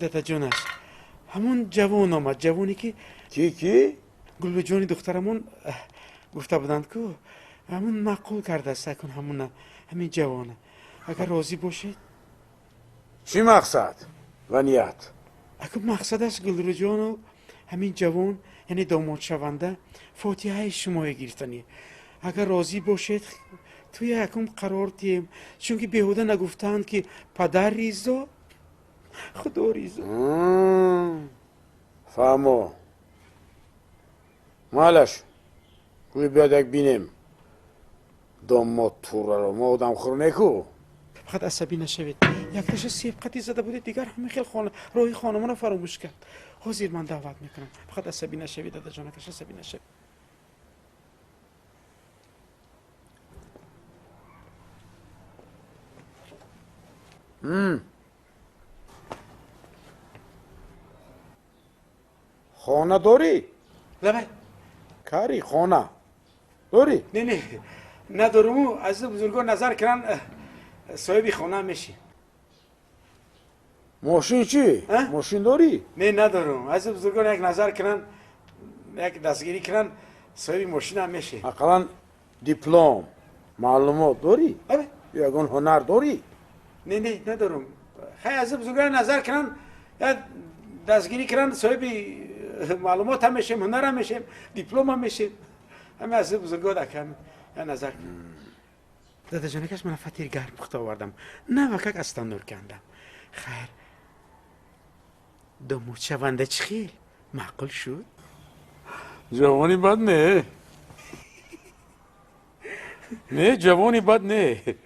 Дадаҷонаш, ҳамон ҷавон омад, ҷавоне ки ки ки? Гулрӯҷони духтарамон гуфта буданд ку, ҳамон маъқул кардааст акун ҳамона, ҳамин ҷавона. Агар розӣ бошед. Чӣ мақсад ва ният? Акун мақсадаш Гулрӯҷону ҳамин ҷавон, яъне домодшаванда, фотиҳаи шумоя гирифтанӣ. Агар розӣ бошед, туя якум қарор диҳем, чунки беҳуда нагуфтаанд, ки падар ризо, худо ризо. Фаҳмо. Майлаш, гӯй биёд, як бинем домод тураро. Мо одамхӯр неку. Фақат асабӣ нашавед. Якташа себқати зада будед, дигар ҳамин хел роҳи хонамонро фаромӯш кард. Ҳозир ман даъват мекунам. Фақат асабӣ нашавед, дадаҷонакаш, асабӣ нашавед. Хона дорӣ? Лабай. Кари хона дорӣ? Не, не, надоруму, аз бузургон назар кунан, соҳиби хона мешӣ. Мошин чӣ? Мошин дорӣ? Не, надорум. Аз бузургон як назар кунан, як дастгирӣ кунан, соҳиби мошинам мешӣ. Ақаллан диплом, маълумот дорӣ? Ягон ҳунар дорӣ? Не, не, надорум. Хай, аз бузургон назар кунан, як дастгирӣ кунан, соҳиби маълумот ҳам мешем, ҳунар ҳам мешем, диплом ҳам мешем. Ҳама аз бузургон акам я назар. Дадаҷонакаш, мана фатир гарм пухта овардам, навакак аз таннур кандам. Хайр, домод шаванда чӣ хел, маъқул шуд? Ҷавони бад не, не, ҷавони бад не,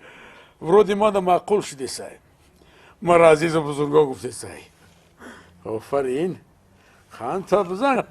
вроде мада маъқул шудесай, мара азизу бузурго гуфтесай. Офарин, ханта бизан.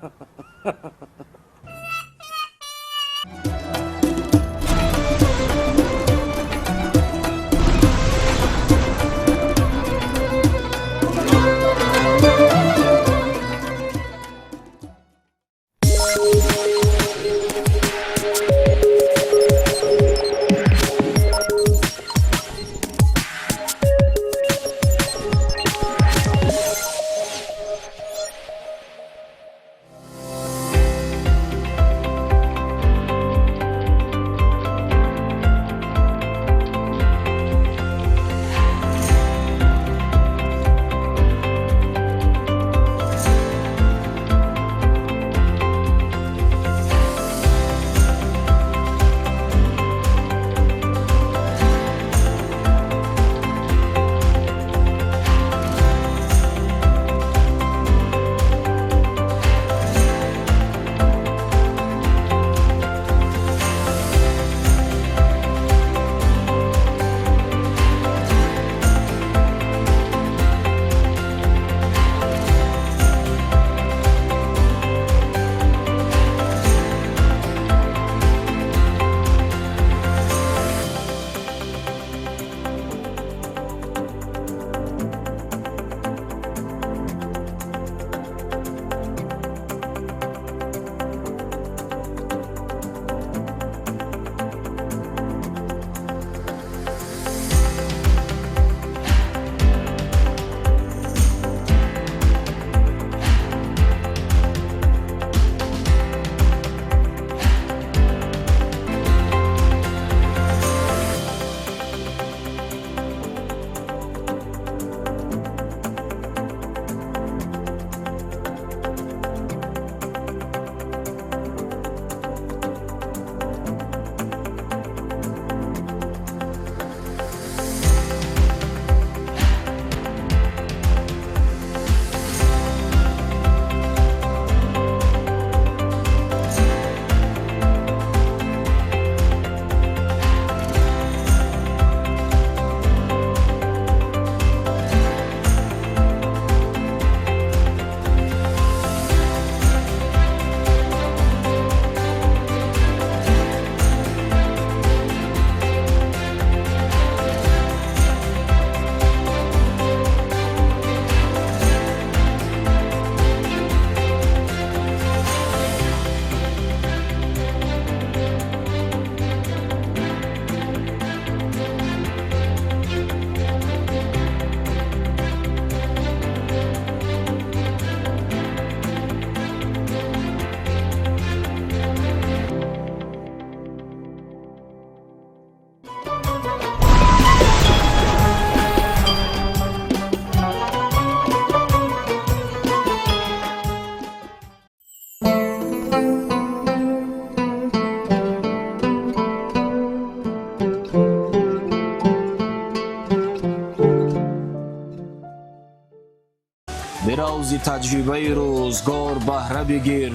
Биравзи таҷрибаи рӯзгор баҳра бигир,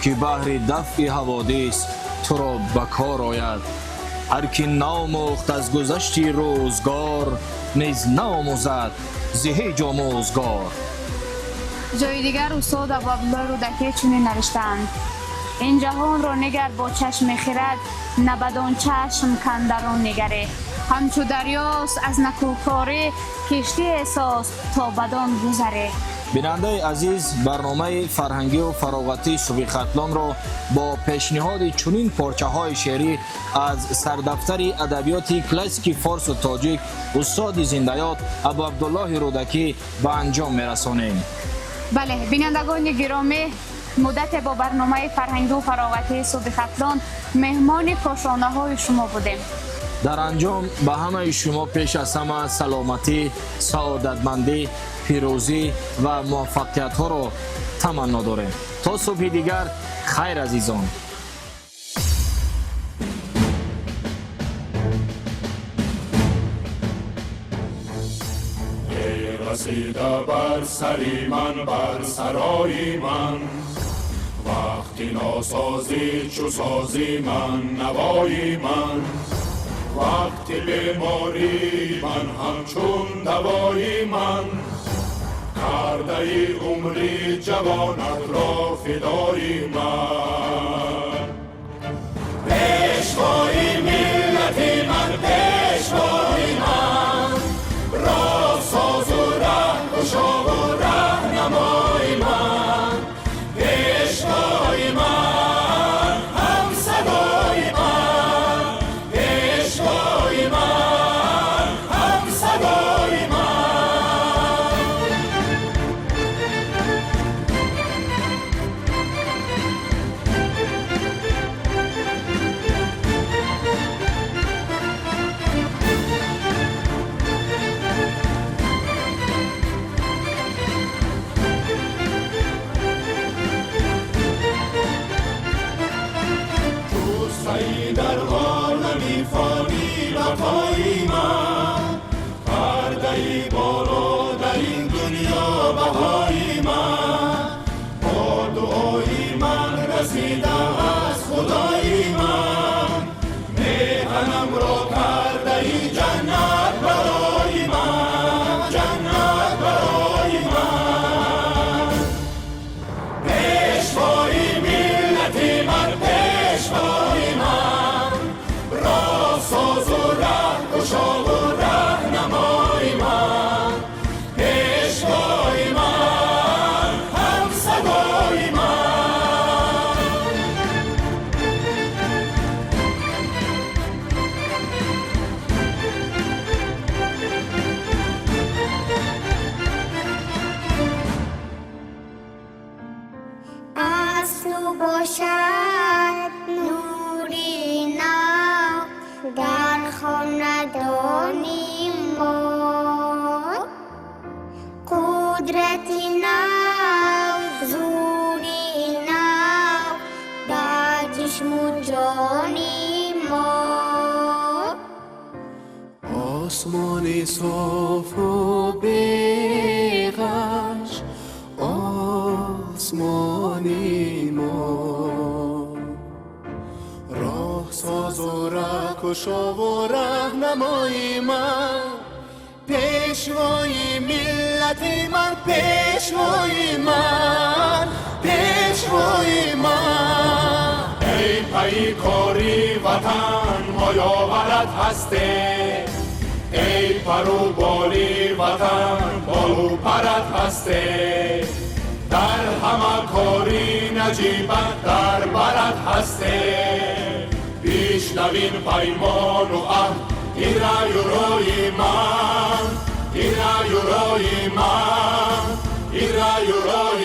ки баҳри дафъи ҳаводис туро ба кор ояд. Ҳар ки наомӯхт аз гузашти рӯзгор, низ наомӯзад зи ҳеҷ омӯзгор. Ҷои дигар устод Абуабдуллоҳ Рӯдакӣ чунин навиштаанд: ин ҷаҳонро нигар бо чашми хирад, на бадон чашм кандарон нигарӣ. Ҳамчу дарёст аз накӯкорӣ, киштие соз то бадон гузарӣ. Бинандаи азиз, барномаи фарҳангию фароғатии Субҳи Хатлонро бо пешниҳоди чунин порчаҳои шеърӣ аз сардафтари адабиёти классики форсу тоҷик устоди зиндаёт Абуабдуллоҳи Рӯдакӣ ба анҷом мерасонем. Бале, бинандагони гиромӣ, муддате бо барномаи фарҳангию фароғатии Субҳи Хатлон меҳмони кошонаҳои шумо будем. Дар анҷом ба ҳамаи шумо пеш аз ҳама саломатӣ, саодатмандӣ, пирӯзӣ ва муваффақиятҳоро таманно дорем. То субҳи дигар, хайр, азизон. Расида бар сари ман, бар сарои ман. Вақти носозӣ чу сози ман, навои ман. Вақти беморӣ ман ҳамчун давои ман. Кардаи умри ҷавонат ро фидои ман. Пешвои миллати ман, пешвои ман. Роҳсозу раҳкушову раҳнамои ман. Пешвои ман, ҳамсадои ман. Пешвои ман, ҳамсадои ман. Чӯсаи дар олами фонӣ бақои ман. Пардаи боло дар ин дунё баҳои ман. Бо дуои ман расида аз худои ман. Меҳанамро кардаи ҷаннат барои ман, ҷаннат барои ман. Пешвои миллати ман, пешвои ман. Роҳсозу раҳкушову раҳнамои ман. Пешвои ман, ҳамсадои ман. Аслу бошад нури нав дар хонадони мо. Қудрати нав, зури нав дар ҷисму ҷони мо. Осмони софу беғаш, осмони мо. Роҳсозу раҳкушову раҳнамои ман. Пешвои миллати ман, пешвои ман, пешвои ман. Эй пайкори ватан, мо ёварат ҳастем. Эй пару боли ватан, болу парат ҳастем. Дар ҳама кори наҷибат дар барат ҳастем. Бишнавин паймону аҳд, ин раю рои ман, ин раю рои ман, ин раю рои.